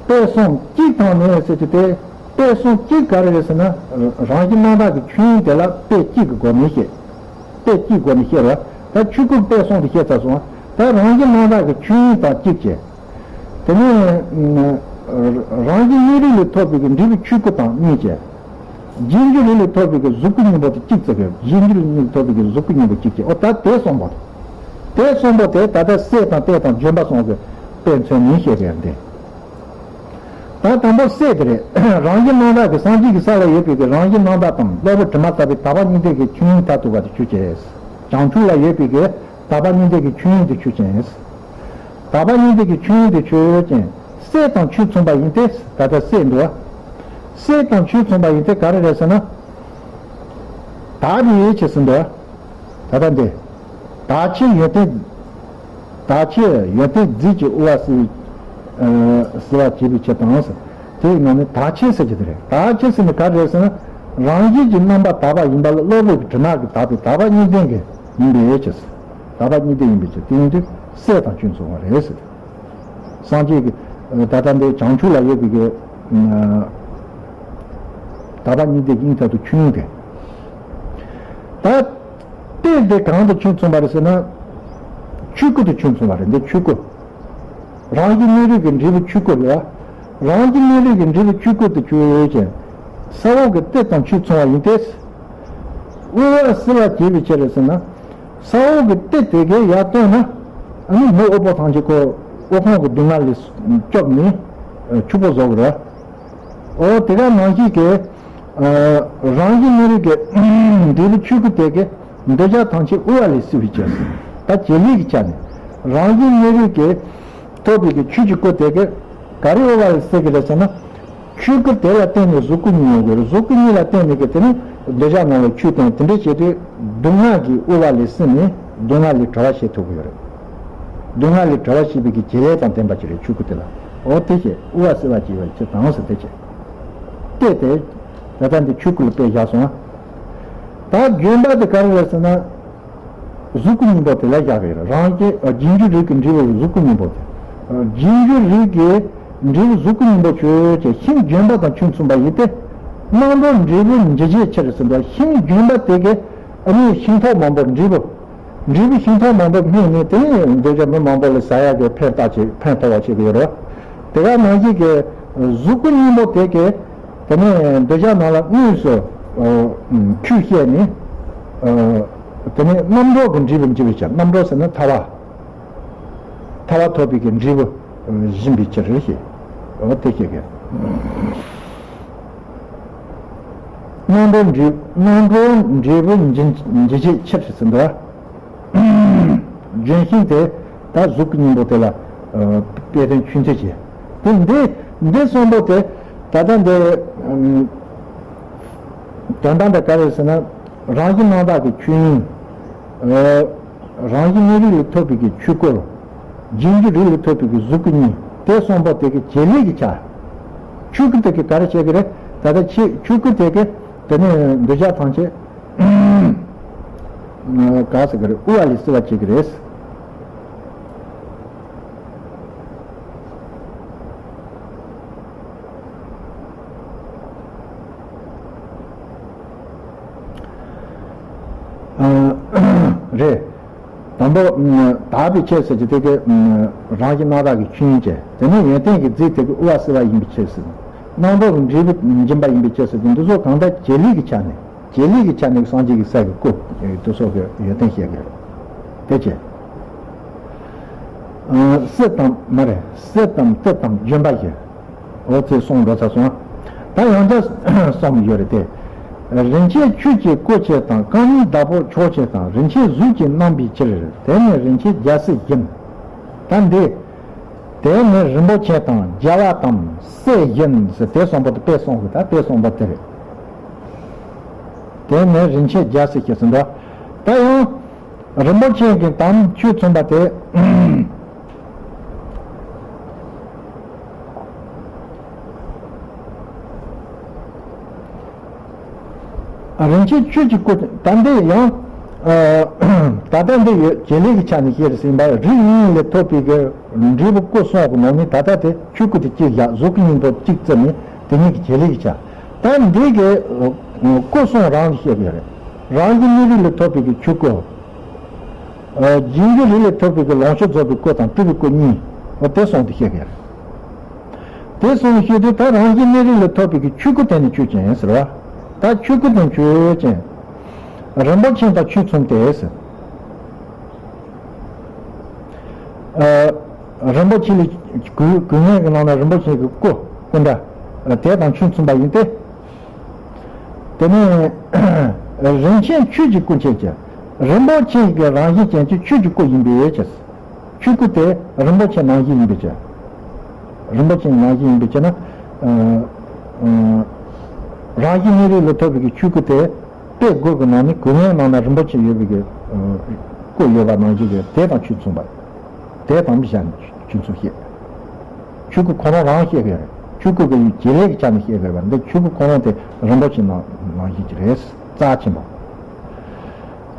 དཔེ་གསུམ་གཅིག་དང་ནི་ཟེར་གྱི་དེ། དཔེ་གསུམ་གཅིག་ག་རེ་རེད་ཟེར་ན། རང་བཞིན་སྣང་གྲགས་ཀྱི་ཆོས་དབྱིངས་དེ་ལ་དཔེ་གཅིག་གི་སྒོ་ནས་བཤད། དཔེ་གཅིག་སྒོ་ནས་བཤད་ར། ད་ཆོས་སྐུ་དཔེ་གསུམ་དུ་བཤད་ཚར་སོང་། ད་རང་བཞིན་སྣང་གྲགས་ཀྱི་ཆོས་དབྱིངས་དང་གཅིག་བྱས། དེ་ནས་རང་བཞིན་གནས་རིགས་ལས་ཐོབ་པའི་གི་འབྲས་བུ་ཆོས་སྐུ་དང་གཉིས་བྱས། རྗེས་འཇུག་རིགས་ལས་ཐོབ་པའི་གི་གཟུགས་སྐུ་གཉིས་པོ་དེ་གཅིག་བྱས་གི། རྗེས་འཇུག་རིགས་ལས་ཐོབ་པའི་གི་གཟུགས་སྐུ་གཉིས་པོ་གཅིག་བྱས། འོ་ད་དེ་གསུམ་པོ་དེ། དེ་གསུམ་པོ་དེ་ད་ལྟ་བསིལ་དང་བརྟས་དང་ལྗོན་པ་གསུམ་གི་དཔེ་མཚོན་ནས་བཤད་པའི་འདི། ད་དང་པོ་བསིལ་དེ་རེད། རང་བཞིན་སྣང་གྲགས་ཀྱི་སངས་རྒྱས་ཀྱི་ས་ལ་ཡོད་པའི་གི་རང་བཞིན་སྣང་གྲགས་དང་གློ་བུར་དྲི་མ་ལྟ་བུའི་དག་པ་གཉིས་ལྡན་གྱི་ཆོས་དབྱིངས་མཐར་ཐུག་པ་དེ་ཆོས་ཅན། བྱང་ཆུབ་ལ་ཡོད་པའི་གི་དག་པ་གཉིས་ལྡན་གྱི་ཆོས་དབྱིངས་དེ་ཆོས་ཅན། དག་པ་གཉིས་ལྡན་གྱི་ཆོས་དབྱིངས་དེ་ཆོས་ཅན། བསིལ་དང་ཆོས་མཚུངས་པ་ཡིན་ཏེ། ད་ལྟ་བསིལ་འདུག་བ། བསིལ་དང་ཆོས་མཚུངས་པ་ཡིན་ཏེ་ག་རེ་རེད་ཟེར་ན། དག་པའི་ཆོས་སུ་འདུག་བ། ད་ལྟ་འདི། དག་ཆོས་ཡོན་ཏན། དག་ཆོས་ཡོན་ཏན་རྫས་ཀྱིས་དབུལ་བ་བསིལ། ཨ། བསིལ་བར་བྱེད་པའི་ཕྱིར་དང་ཟེར། དེའི་ནང་ནས་དག་ཆོས་ཟེར་གྱི་དེ་རེད། དག་ཆོས་ཟེར་ནི་ག་རེ་རེད་ཟེར་ན། རང་བཞིན་གྱི་རྣམ་པ་དག་པ་ཡིན་པ་ལ་གློ་བུར་གྱི་དྲི་མ་གིས་དག་པའི་དག་པ་གཉིས་ལྡན་གྱི་ཡིན་པའི་ཕྱིར། དག་པ་གཉིས་ལྡན་ཡིན་པའི་ཕྱིར། དེ་ཡིན་དུས་བསིལ་དང་ཆོས་མཚུངས་པ་རེད་ཟེར། སངས་རྒྱས་ཀྱི་ད་ལྟ་འདི་བྱང་ཆུབ་ལ་ཡོད་པའི་གི་དག་པ་གཉིས་ལྡན་གྱི་དབྱིངས་མཐར་ཐུག་ཆོས་དབྱིངས་དེ། ད་དཔེ་འདི་གང་དང་ཆོས་མཚུངས་པ་རེད་ཟེར་ན། ཆོས་སྐུ་དང་ཆོས་མཚུངས་པ་རེད། འདི་ཆོས་སྐུ། རང་བཞིན་གནས་རིགས་ཀྱི་འབྲས་བུ་ཆོས་སྐུ་རེད་བ། རང་བཞིན་གནས་རིགས་ཀྱི་འབྲས་བུ་ཆོས་སྐུ་དེ་ཆོས་ཅན། ས་འོག་གི་གཏེར་དང་ཆོས་མཚུངས་པ་ཡིན་ཏེ། དབུལ་བ་བསིལ་བ་བྱེད་པའི་ཕྱིར་ཟེར་ན། ས་འོག་གི་གཏེར་དེ་གའི་ཡར་བཏོན་ན། ཨ་ནི་མི་དབུལ་པོ་ཐམས་ཅད་ཁོ་དབུལ་ཕོངས་ཀྱི་སྡུག་བསྔལ་ལས་སྐྱོབ་ནས་ཕྱུག་པོ་བཟོ་དགོས་རེད། འོ་དེ་ག་ནང་བཞིན་གྱི། རང་བཞིན་གནས་རིགས་ཀྱི་འབྲས་བུ་ཆོས་སྐུ་དེ་གའི་འདོད་ཆགས་ཐམས་ཅད་དབུལ་བ་ལས་སྲིད་པའི་ཕྱིར། ད་བྱེད་ལས་ཀྱི་ཆ་ནས་རང་བཞིན་གནས་རིགས་ཀྱི་ཐོབ་པའི་གི་ཆོས་ཀྱི་སྐུ་དེ་གའི་ག་རེ་དབུལ་བ་ལས་སྲིད་ཀྱི་རེད་ཟེར་ན། ཆོས་སྐུ་དེ་ལ་བརྟེན་ནས་གཟུགས་སྐུ་གཉིས་ཡོང་གི་རེད། གཟུགས་སྐུ་གཉིས་ལ་བརྟེན་ནས་གི་དེ་ནི་འདོད་ཆགས་སྣང་བའི་ཆོས་དང་དེ་འདྲ་བྱས་དུས་སྡུག་བསྔལ་གྱི་དབུལ་བ་ལས་སྲིད་ནས་སྡུག་བསྔལ་ལས་གྲོལ་བ་བྱེད་ཐུབ་ཀྱི་ཡོད་རེད། སྡུག་བསྔལ་ལས་གྲོལ་བ་བྱེད་པའི་གི་བྱེད་ལས་དང་ལྡན་པ་ཅིག་རེད་ཆོས་སྐུ་དེ་ལ། འོ་དེ་བྱས་དབུལ་བ་བསིལ་བ་བྱེད་པའི་ཕྱིར་དང་ཟེར་དེ་བྱས། གཏེར་དེ་ད་ལྟ་འདི་ཆོས་སྐུ་ལ་དཔེ་བཞག་སོང་ཨ། ད་བརྗོད་པ་དེ་ག་རེ་རེད་ཟེར་ན། གཟུགས་སྐུ་གཉིས་པོ་དེ་ལ་བཞག་གི་རེད། རང་རྐྱེན་རྒྱུ་འབྲས་ཀྱི་འབྲས་བུ་གཟུགས་སྐུ་གཉིས་པོ་དེ། རྒྱུ་འབྲས་ཀྱི་འབྲས་བུ་གཟུགས་སྐུ་གཉིས་པོ་ཆོས་ཅན། ཤིང་ལྗོན་པ་དང་ཆོས་མཚུངས་པ་ཡིན་ཏེ། རྣམ་གྲོལ་འབྲས་བུ་འབྱེད་བྱའི་ཕྱིར་ཟེར་འདུག་ཤིང་ལྗོན་པ་དེ་གའི་ཨ་ནི་ཤིང་ཐོག་མང་པོ་འབྲས་བུ། འབྲས་བུ་ཤིང་ཐོག་མང་པོ་སྨིན་ནས་དེ་ནས་འདོད་ཆགས་མི་མང་པོ་ལ་ཟ་ཡག་གི་ཕན་བཏགས་བྱེད་ཕན་ཐོགས་པ་བྱེད་ཀྱི་ཡོད་རེད། དེ་ག་ནང་བཞིན་གྱི་གཟུགས་སྐུ་གཉིས་པོ་དེ་གའི་དེ་ནས་འདོད་ཆགས་རྣམས་ལ་དངོས་སུ་ཆོས་བཤད་ནས། དེ་ནས་རྣམ་གྲོལ་གྱི་འབྲས་བུ་འབྱེད་པའི་ཕྱིར། རྣམ་གྲོལ་ཟེར་ན་ཐར་བ། ཐར་བ་ཐོབ་པའི་གི་འབྲས་བུ་སྦྱིན་པའི་ཕྱིར་རེད་ཞེས། འོ་དེ་བཤད་ཀྱི། རྣམ་གྲོལ་འབྲས། རྣམ་གྲོལ་འབྲས་བུ་འབྱིན་འབྱེད་བྱའི་ཕྱིར་ཟེར་འདུག་ལྗོན་ཤིང་དེ་ད་གཟུགས་ཀྱི་སྙིང་པོ་དེ་ལ་དཔེ་དོན་ཆོས་མཐུན་བྱས། དེ་འདི་འདི་གསུམ་པོ་དེ་ད་ལྟ་འདི་དོན་དག་འདི་ག་རེ་ཟེར་ན། རང་བཞིན་སྣང་བཏགས་ཀྱི་ཆོས་དབྱིངས། རང་བཞིན་གནས་རིགས་ལས་ཐོབ་པའི་གི་ཆོས་སྐུ། རྒྱུ་འབྲས་རིགས་ལས་ཐོབ་པའི་གི་གཟུགས་སྐུ་གཉིས་དེ་གསུམ་པོ་དེ་གི་བྱེད་ལས་ཀྱི་ཆ། ཆོས་སྐུ་དེ་གི་ག་རེ་བྱེད་ཀྱི་རེད། ད་ལྟ་ཆོས་ཆོས་སྐུ་དེ་གི་དེ་ནས་འདོད་ཆགས་ཐམས་ཅད་ག་ཟེར་གི་རེད། དབུལ་བ་ལས་སེལ་བ་བྱེད་ཀྱི་རེད། རེད། དང་པོ། དག་པའི་ཆོས་ཟེར་གྱི་དེ་གའི་རང་བཞིན་སྣང་བཏགས་ཀྱི་ཆོས་དབྱིངས་བྱས། དེ་ནས་ཡོན་ཏན་གྱི་རྫས་དེ་གའི་དབུལ་བ་བསིལ་བ་ཡིན་པའི་ཕྱིར་ཟེར། རྣམ་གྲོལ་གྱི་འབྲས་བུ་འབྱིན་པ་ཡིན་པའི་ཕྱིར་ཟེར་གྱི་འདི་ཚོ་གང་ལྟར་བྱེད་ལས་ཀྱི་ཆ་ནས། བྱེད་ལས་ཀྱི་ཆ་ནས་སངས་རྒྱས་ཀྱི་ས་ཀྱི་སྐུ་དེ་ཚོ་གི་ཡོན་ཏན་བཤད་ཀྱི་རེད། དེ་བྱས། གསེར་དང་མ་རེད། གསེར་དང་གཏེར་དང་ལྗོན་པ་བཞིན། འོ་ཚེ་གསུང་འགྲོ་ཚར་སོང་། ད་ཡང་བསྐྱར་གསུངས་ཡོད་རེད་དེ། རིན་ཆེན་ཆོས་ཀྱི་སྐུ་ཆེ་དང་། རྐང་གཉིས་བདག་པོ་མཆོག་ཆེ་དང་། རིན་ཆེན་གཟུགས་ཀྱི་རྣམ་པའི་ཕྱིར། དེ་ནི་རིན་ཆེན་རྒྱལ་སྲས་བཞིན། ད་འདི། དེ་ནི་རིན་པོ་ཆེ་དང་རྒྱལ་བ་དང་སྲས་བཞིན་ཟེར་དེ་གསུམ་པོ་དེ་དཔེ་གསུངས་གི། ད་དཔེ་གསུམ་པོ་དེ་རེད། དེ་ནི་རིན་ཆེན་རྒྱལ་སྲས་བཞིན་ཟེར་འདུག་ད་ཡང་། རིན་པོ་ཆེ་གི་དང་ཆོས་མཚུངས་པ་དེ། རིན་ཆེན་ཆོས་ཀྱི་སྐུ་ད་འདི་ཡང་། ད་ལྟ་འདི་ཡོད་བྱེད་ལས་ཀྱི་ཆ་ནས་བཤད་ཟིན་པ། རིགས་གཉིས་ལས་ཐོབ་པའི་གི་འབྲས་བུ་སྐུ་གསུམ་གི་ནང་ནས་ད་ལྟ་དེ་ཆོས་སྐུ་དེ་གཅིག་བཞག་གཟུགས་ཀྱི་སྙིང་པོ་གཅིག་བརྩིས་ནས་དེ་གཉིས་ཀྱི་བྱེད་ལས་ཀྱི་ཆ། ད་འདི་གི་སྐུ་གསུམ་རང་ལ་བཤད་དགོས་རེད། རང་གི་གནས་རིགས་ལས་ཐོབ་པའི་གི་ཆོས་སྐུ། རྒྱུ་འབྲས་རིགས་ལས་ཐོབ་པའི་གི་ལོངས་སྤྱོད་རྫོགས་པའི་སྐུ་དང་སྤྲུལ་པའི་སྐུ་གཉིས། འོ་དེ་གསུམ་དེ་བཤད་དགོས་རེད། དེ་གསུམ་བཤད་དུས་ད་རང་གི་གནས་རིགས་ལས་ཐོབ་པའི་གི་ཆོས་སྐུ་དེ་ནི་ཆོས་ཅན་ཟེར་བ། ད་ཆོས་སྐུ་དེ་ཆོས་ཅན། རིན་པོ་ཆེ་དང་ཆོས་མཚུངས་ཏེ་ཟེར། རིན་པོ་ཆེ་ལས་གོས་གོས་ངན་གྱི་ནང་ན་རིན་པོ་ཆེ་གི་སྐུ་སྐུ་འདྲ། དེ་དང་ཆོས་མཚུངས་པ་ཡིན་ཏེ། དེ་ནས་རིན་ཆེན་ཆོས་ཀྱི་སྐུ་མཁྱེན་ཅིང་། རིན་པོ་ཆེ་གི་རང་བཞིན་ཅན་གྱི་ཆོས་ཀྱི་སྐུ་ཡིན་པའི་ཕྱིར། ཆོས་སྐུ་དེ་རིན་པོ་ཆེ་ནང་བཞིན་ཡིན་པའི་ཕྱིར། རིན་པོ་ཆེ་ནང་བཞིན་ཡིན་པའི་ཕྱིར་ན། རང་བཞིན་གནས་རིགས་ལས་ཐོབ་པའི་གི་ཆོས་སྐུ་དེ། དཔེ་དགུ་གི་ནང་ནས་གོས་ངན་ནང་ན་རིན་པོ་ཆེ་ཡོད་པའི་གི་སྐུ་ཡོད་པ་ནང་བཞིན་གྱི་དེ་དང་ཆོས་མཚུངས་པ། དེ་དང་མི་བཞག་ནས་ཆོས་མཚུངས་བཤད། ཆོས་སྐུ་ཁོ་རང་རང་བཤད་ཀྱི་རེད། ཆོས་སྐུ་གི་བྱེད་ལས་ཀྱི་ཆ་ནས་བཤད་དགོས་པ་འདི་ཆོས་སྐུ་ཁོ་རང་དེ་རིན་པོ་ཆེ་ནང་ནང་བཞིན་གྱི་རེད། རྩ་ཆེན་པོ།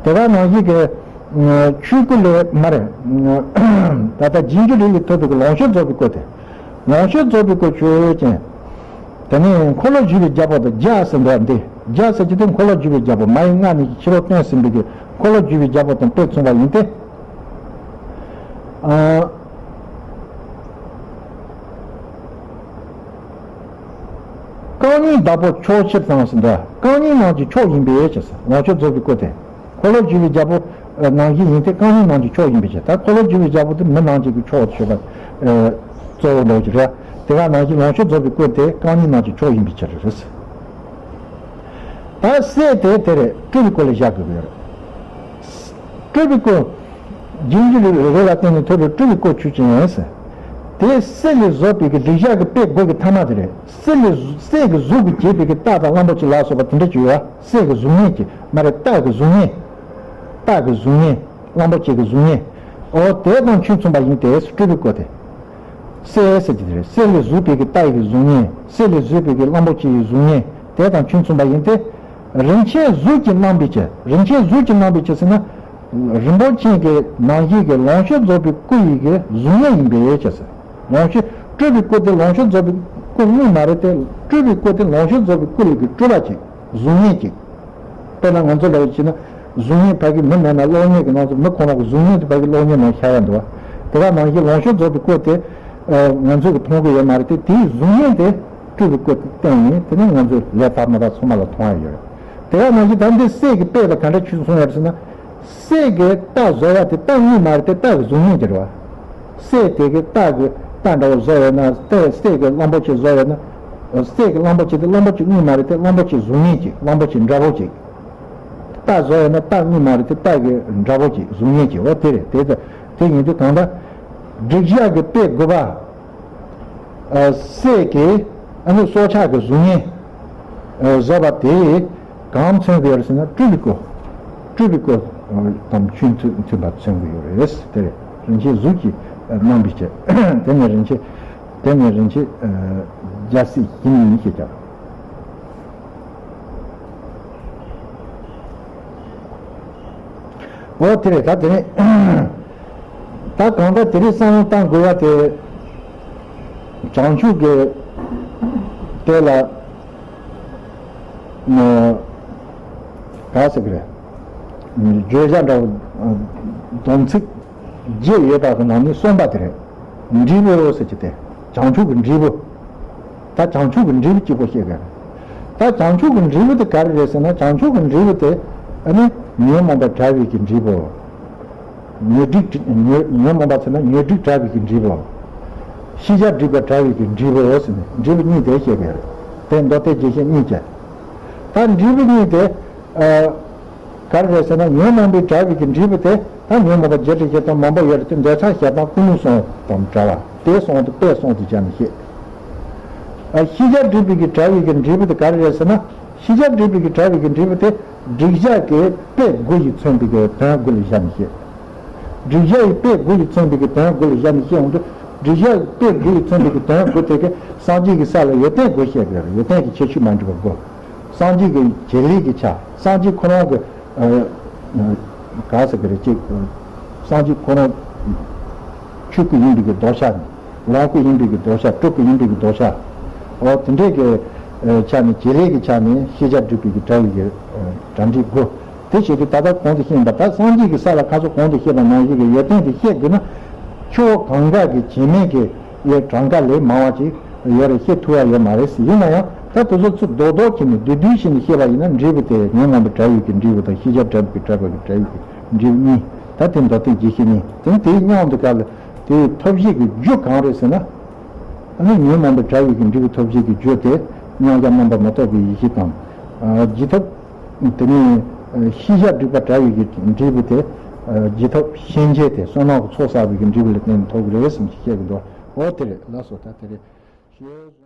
དེ་ག་ནང་བཞིན་གྱི་ཆོས་སྐུ་ལས་མ་རེད། ད་ལྟ་རྗེས་འཇུག་རིགས་ལས་ཐོབ་པའི་གི་ལོངས་སྤྱོད་རྫོགས་པའི་སྐུ་དེ། ལོངས་སྤྱོད་རྫོགས་པའི་སྐུ་ཆོས་ཅན། དེ་ནས་འཁོར་ལོ་བསྒྱུར་བའི་རྒྱལ་པོ་དང་རྒྱ་ཟེར་འདུག་འདི་རྒྱ་ཟེར་གྱི་དེ་འཁོར་ལོ་བསྒྱུར་བའི་རྒྱལ་པོ། མ་ཡི་མངའ་ནི་ཕྱི་རོལ་སྟོན་ཟིན་པའི་གི་འཁོར་ལོ་བསྒྱུར་བའི་རྒྱལ་པོ་དང་དཔེ་མཚུངས་པ་ཡིན་ཏེ། ཨ། རྐང་གཉིས་བདག་པོ་ཕྱོགས་ཕྱིར་དང་ཟེར་འདུག་རྐང་གཉིས་རྣམས་ཀྱི་ཕྱོགས་ཡིན་པའི་ཕྱིར་ཟེར། ལོངས་སྤྱོད་རྫོགས་པའི་སྐུ་སྟེ། འཁོར་ལོས་སྒྱུར་བའི་རྒྱལ་པོ་ནང་བཞིན་ཡིན་ཏེ། རྐང་གཉིས་རྣམས་ཀྱི་ཕྱོགས་ཡིན་པའི་ཕྱིར། ད་འཁོར་ལོས་སྒྱུར་བའི་རྒྱལ་པོ་དེ་མི་རྣམས་ཀྱི་ཕྱོགས་ཞེས་པ། ཨ། གཙོ་བོ་འདོགས་ཀྱི་རེད། དེ་ག་ནང་བཞིན་ལོངས་སྤྱོད་རྫོགས་པའི་སྐུ་དེ་རྐང་གཉིས་རྣམས་ཀྱི་ཕྱོགས་ཡིན་པའི་ཕྱིར་རེད། ད་སྲས་དེ་དེ་རེད། སྤྲུལ་པའི་སྐུ་ལ་བཞག་དགོས་ཀྱི་ཡོད་རེད། སྤྲུལ་པའི་སྐུ། རྗེས་འཇུག་རེ་རེ་ལ་བརྟེན་ནས་ཐོབ་པའི་སྤྲུལ་པའི་སྐུ་ཆོས་ཅན་ཟེར། དེ་སྲས་ལས་བཟོད་པའི་གི་སྡིག་བཤགས་ཀྱི་དཔེ་དགུ་གི་ཐ་མ་དེ་རེད། སྲས་ལས་བཟོ་སྲས་ཀྱི་གཟུགས་ཀྱིས་བྱས་པའི་གི་སྟག་དང་གླང་པོ་ཆེ་ལ་སོགས་པ་དེ་འདྲ་ཅིག་ཡོད་པ། སྲས་ཀྱི་གཟུགས་བརྙན་གྱི་མ་རེད། སྟག་གི་གཟུགས་བརྙན། སྟག་གི་གཟུགས་བརྙན། གླང་པོ་ཆེ་གི་གཟུགས་བརྙན། འོ་དེ་དང་ཁྱོད་མཚུངས་པ་ཡིན་ཏེ་སྤྲུལ་པའི་སྐུ་དེ། སྲས་ཟེར་གྱི་དེ་རེད། སྲས་ལས་བཟོད་པའི་གི་སྟག་གི་གཟུགས་བརྙན། སྲས་ལས་བཟོད་པའི་གི་གླང་པོ་ཆེ་ཡི་གཟུགས་བརྙན། དེ་དང་ཁྱོད་མཚུངས་པ་ཡིན་ཏེ། རིན་ཆེན་གཟུགས་ཀྱིས་གནང་བའི་ཕྱིར། རིན་ཆེན་གཟུགས་ཀྱིས་གནང་བའི་ཕྱིར་ཟེར་ན། རིན་པོ་ཆེ་གི་ནང་བཞིན་གྱི་ལོངས་སྤྱོད་རྫོགས་པའི་སྐུ་ཡི་གི་གཟུགས་བརྙན་ཡིན་པའི་ཕྱིར་ཟེར། ལོངས་སྤྱོད་སྤྲུལ་པའི་སྐུ་དེ་ལོངས་སྤྱོད་རྫོགས་པའི་སྐུ་དངོས་མ་རེད་དེ། སྤྲུལ་པའི་སྐུ་དེ་ལོངས་སྤྱོད་རྫོགས་པའི་སྐུ་ལས་ཀྱི་སྤྲུལ་པ་ཅིག་གཟུགས་བརྙན་ཅིག་དཔེར་ན་ང་ཚོ་ལ་བྱས་ན་གཟུགས་བརྙན་ཕ་གི་མི་མེད་ན་གློག་བརྙན་གྱི་ནང་དུ་མི་ཁོ་རང་གི་གཟུགས་བརྙན་དེ་ཕ་གི་གློག་བརྙན་ནང་ཤར་ཡ་འདུག་བ། དེ་ག་ནང་བཞིན་ལོངས་སྤྱོད་རྫོགས་པའི་སྐུ་དེ་ང་ཚོས་གི་མཐོང་གི་ཡོད་མ་རེད་དེ། དེའི་གཟུགས་བརྙན་དེ་སྤྲུལ་པའི་སྐུ་དེ་བསྟན་ནས། དེ་ནས་ང་ཚོས་ལས་དག་མི་དག་ཚང་མ་ལ་མཐོང་ཡ་ཡོད་རེད། དེ་ག་ནང་བཞིན་ད་འདི་སྲས་ཀྱི་དཔེ་ལ་ག་འདྲ་ཆོས་གསུང་ཡ་རེད་ཟེར་ན། སྲས་ཀྱིས་སྟག་བཟོ་ཡ་དེ་སྟག་དངོས་མ་རེད་དེ། སྟག་གི་གཟུགས་བརྙན་ཅིག་རེད་བ། སྲས་དེ་གིས་སྟག་གི་སྟག་འདྲ་བོ་བཟོ་ཡོད་ན། སྟག་སྲས་ཀྱིས་གླང་པོ་ཆེ་བཟོ་ཡོད་ན། སྲས་ཀྱིས་གླང་པོ་ཆེ་དེ་གླང་པོ་ཆེ་དངོས་མ་རེད་དེ། གླང་པོ་ཆེ་གཟུགས་བརྙན་ཅིག་གླང་པོ་ཆེ་འདྲ་བོ་ཅིག་སྟག་བཟོ་ཡོད་ན་སྟག་དངོས་མ་རེད་དེ། སྟག་གི་འདྲ་བོ་ཅིག་གཟུགས་བརྙན་ཅིག་འོ་དེ་རེད། དེ་དེ་ཡིན་དུས་གང་ལྟར་སྒྲིབ་བཤགས་ཀྱི་དཔེ་དགུ་པ། ཨ། སྲས་ཀྱིས་ཨ་ནི་སྲོག་ཆགས་ཀྱི་གཟུགས་བརྙན། ཨ། བཟོས་པ་དེ་གང་མཚོན་གྱི་ཡོད་རེད་ཟེར་ན། སྤྲུལ་པའི་སྐུ། སྤྲུལ་པའི་སྐུ་དང་ཆོས་མཐུན་མཐུན་པ་མཚོན་གྱི་ཡོད་རེད། དེ་རེད། རིན་ཆེན་གཟུགས་ཀྱིས་གནང་བའི་ཕྱིར། དེ་ནི་རིན་ཆེན། དེ་ནི་རིན་ཆེན་རྒྱལ་སྲས་ཞི་གནས་ཡིན་ཞེས་བྱ། འོ་དེ་རེད། ད་དེ་ནི་ད་གང་ལྟར་དེ་རིང་བསམ་བློ་བཏང་དགོས་ཡ་དེ། བྱང་ཆུབ་ཀྱི་དེ་ལ་ག་ཟེར་གི་རེད། བརྗོད་བྱ་འདྲ་བོ་སྡོམ་ཚིག་བརྒྱད་ཡོད་པ་གི་ནང་ནས་གསུམ་པ་དེ་རེད། འབྲས་བུ་ཟེར་གྱི་དེ། བྱང་ཆུབ་ཀྱི་འབྲས་བུ། ད་བྱང་ཆུབ་ཀྱི་འབྲས་བུ་གཅིག་པོ་བཤད་གི་རེད། ད་བྱང་ཆུབ་ཀྱི་འབྲས་བུ་དེ་ག་རེ་རེད་ཟེར་ན། བྱང་ཆུབ་ཀྱི་འབྲས་བུ་དེ་ཨ་ནི་ཉོན་མོངས་པ་བྲལ་བའི་གི་འབྲས་བུ། ཉོན་སྒྲིབ་ཉོན་ཉོན་མོངས་པ་ཟེར་ན་ཉོན་སྒྲིབ་བྲལ་བའི་གི་འབྲས་བུ། ཤེས་བྱ་སྒྲིབ་པ་བྲལ་བའི་གི་འབྲས་བུ་ཟེར་ནས་འབྲས་བུ་གཉིས་དེ་བཤད་གི་རེད། དེ་མདོ་སྡེ་རྒྱས་བཤད་གཉིས་ཀྱི། ད་འབྲས་བུ་གཉིས་དེ། ཨ། ག་རེ་རེད་ཟེར་ན། ཉོན་མོངས་པས་བྲལ་བའི་གི་འབྲས་བུ་དེ། ད་ཉོན་མོངས་པ་བརྒྱད་ཁྲི་བཞི་སྟོང་མང་པོ་ཡོད་རེད་དེ། འདོད་ཆགས་ཞེ་སྡང་ཀུན་སློང་གསུམ་དང་བྲལ་བ་དེ་གསུམ་དེ་དཔེ་གསུམ་དུ་སྦྱར་ནས་བཤད། ཨ། ཤེས་བྱ་སྒྲིབ་པའི་གི་བྲལ་བའི་གི་འབྲས་བུ་དེ་ག་རེ་རེད་ཟེར་ན། ཤེས་བྱ་སྒྲིབ་པའི་གི་བྲལ་བའི་གི་འབྲས་བུ་དེ་སྒྲིབ་བྱ་གི་དཔེ་དགུ་ཡིས་མཚོན་པའི་གི་དོན་དགུ་ལ་སྦྱར་ནས་བཤད། སྒྲིབ་བྱ་ཡི་དཔེ་དགུ་ཡིས་མཚོན་པའི་གི་དོན་དགུ་ལ་སྦྱར་ནས་བཤད་ཡོང་དུས། སྒྲིབ་བྱ་དཔེ་དགུ་ཡིས་མཚོན་པའི་གི་དོན་དགུ་དེ་གི་སངས་རྒྱས་ཀྱི་ས་ལ་ཡོན་ཏན་དགུ་བཤད་དགོས་རེད། ཡོན་ཏན་གྱི་ཁྱད་ཆོས་མ་འདྲེས་པ་དགུ། སངས་རྒྱས་ཀྱི་བྱེད་ལས་ཀྱི་ཆ། སངས་རྒྱས་ཁོ་རང་གི། ཨ། ག་ཟེར་གི་རེད། ཅིག་སངས་རྒྱས་ཁོ་རང་ཆོས་སྐུ་ཡིན་པའི་གི་ལྡོག་ཆ་ནས། ལོངས་སྐུ་ཡིན་པའི་གི་ལྡོག་ཆ། སྤྲུལ་སྐུ་ཡིན་པའི་གི་ལྡོག་ཆ། འོ་དེ་འདྲའི་གི་ཆ་ནས། བྱེད་ལས་ཀྱི་ཆ་ནས་ཤེས་བྱ་སྒྲིབ་པའི་གི་བྲལ་བའི་གི་གྲ་སྒྲིག་དགུ། དེ་བྱེད་དུས་ད་ལྟ་གོང་དུ་བཤད་པ། ད་སངས་རྒྱས་ཀྱི་ས་ལ་ཁ་སོ་གོང་དུ་བཤད་པ་ནང་བཞིན་གྱི་ཡོན་ཏན་དེ་བཤད་དགོས་ན། ཆུ་བོ་གངྒཱ་གི་བྱེ་མའི་གི་ལས་གྲངས་ཀ་ལས་མང་བ་ཅིག་ཡོད་རེད། བཤད་ཐུབ་ཡ་ཡོད་མ་རེད་ཟེར། ཡིན་ན་ཡང་ད་དེ་ཚོ་ཚུར་རྡོག་རྡོག་བྱས་ནས་བསྡུས་བསྡུས་བྱས་ནས་བཤད་པ་ཡིན་ན། འབྲས་བུ་དེ་ཉོན་མོངས་པས་བྲལ་བའི་གི་འབྲས་བུ་དང་། ཤེས་བྱ་བྲལ་བའི་གི་བྲལ་བའི་གི་བྲལ་བའི་གི་འབྲས་བུ་གཉིས། ད་དེ་མདོ་སྡེ་རྒྱས་བཤད་གཉིས་དེ། དེའི་མཉམ་དུ་ག་ལ་དེའི་ཐོབ་བྱེད་ཀྱི་རྒྱུ་གང་རེད་ཟེར་ན། ཨ་ནི་ཉོན་མོངས་པས་བྲལ་བའི་གི་འབྲས་བུ་ཐོབ་བྱེད་ཀྱི་རྒྱུ་དེ་མཉམ་གཞག་རྣམ་པར་མི་རྟོག་པའི་ཡེ་ཤེས་དང་། ཨ། རྒྱུ་ཐོབ། དེ་ནས་ཤེས་བྱ་སྒྲིབ་པ་བྲལ་བའི་གི་འབྲས་བུ་དེ། རྒྱུ་ཐོབ་ཤེས་བྱེད་དེ་བསོད་ནམས་ཀྱི་ཚོགས་བསགས་པའི་གི་འབྲས་བུ་ལ་བརྟེན་ནས་ཐོབ་ཀྱི་རེད་ཟེར་ནས་བཤད་ཀྱི་འདུག་འོ་དེ་རེད། ལགས་སོ། ད་དེ་རེད།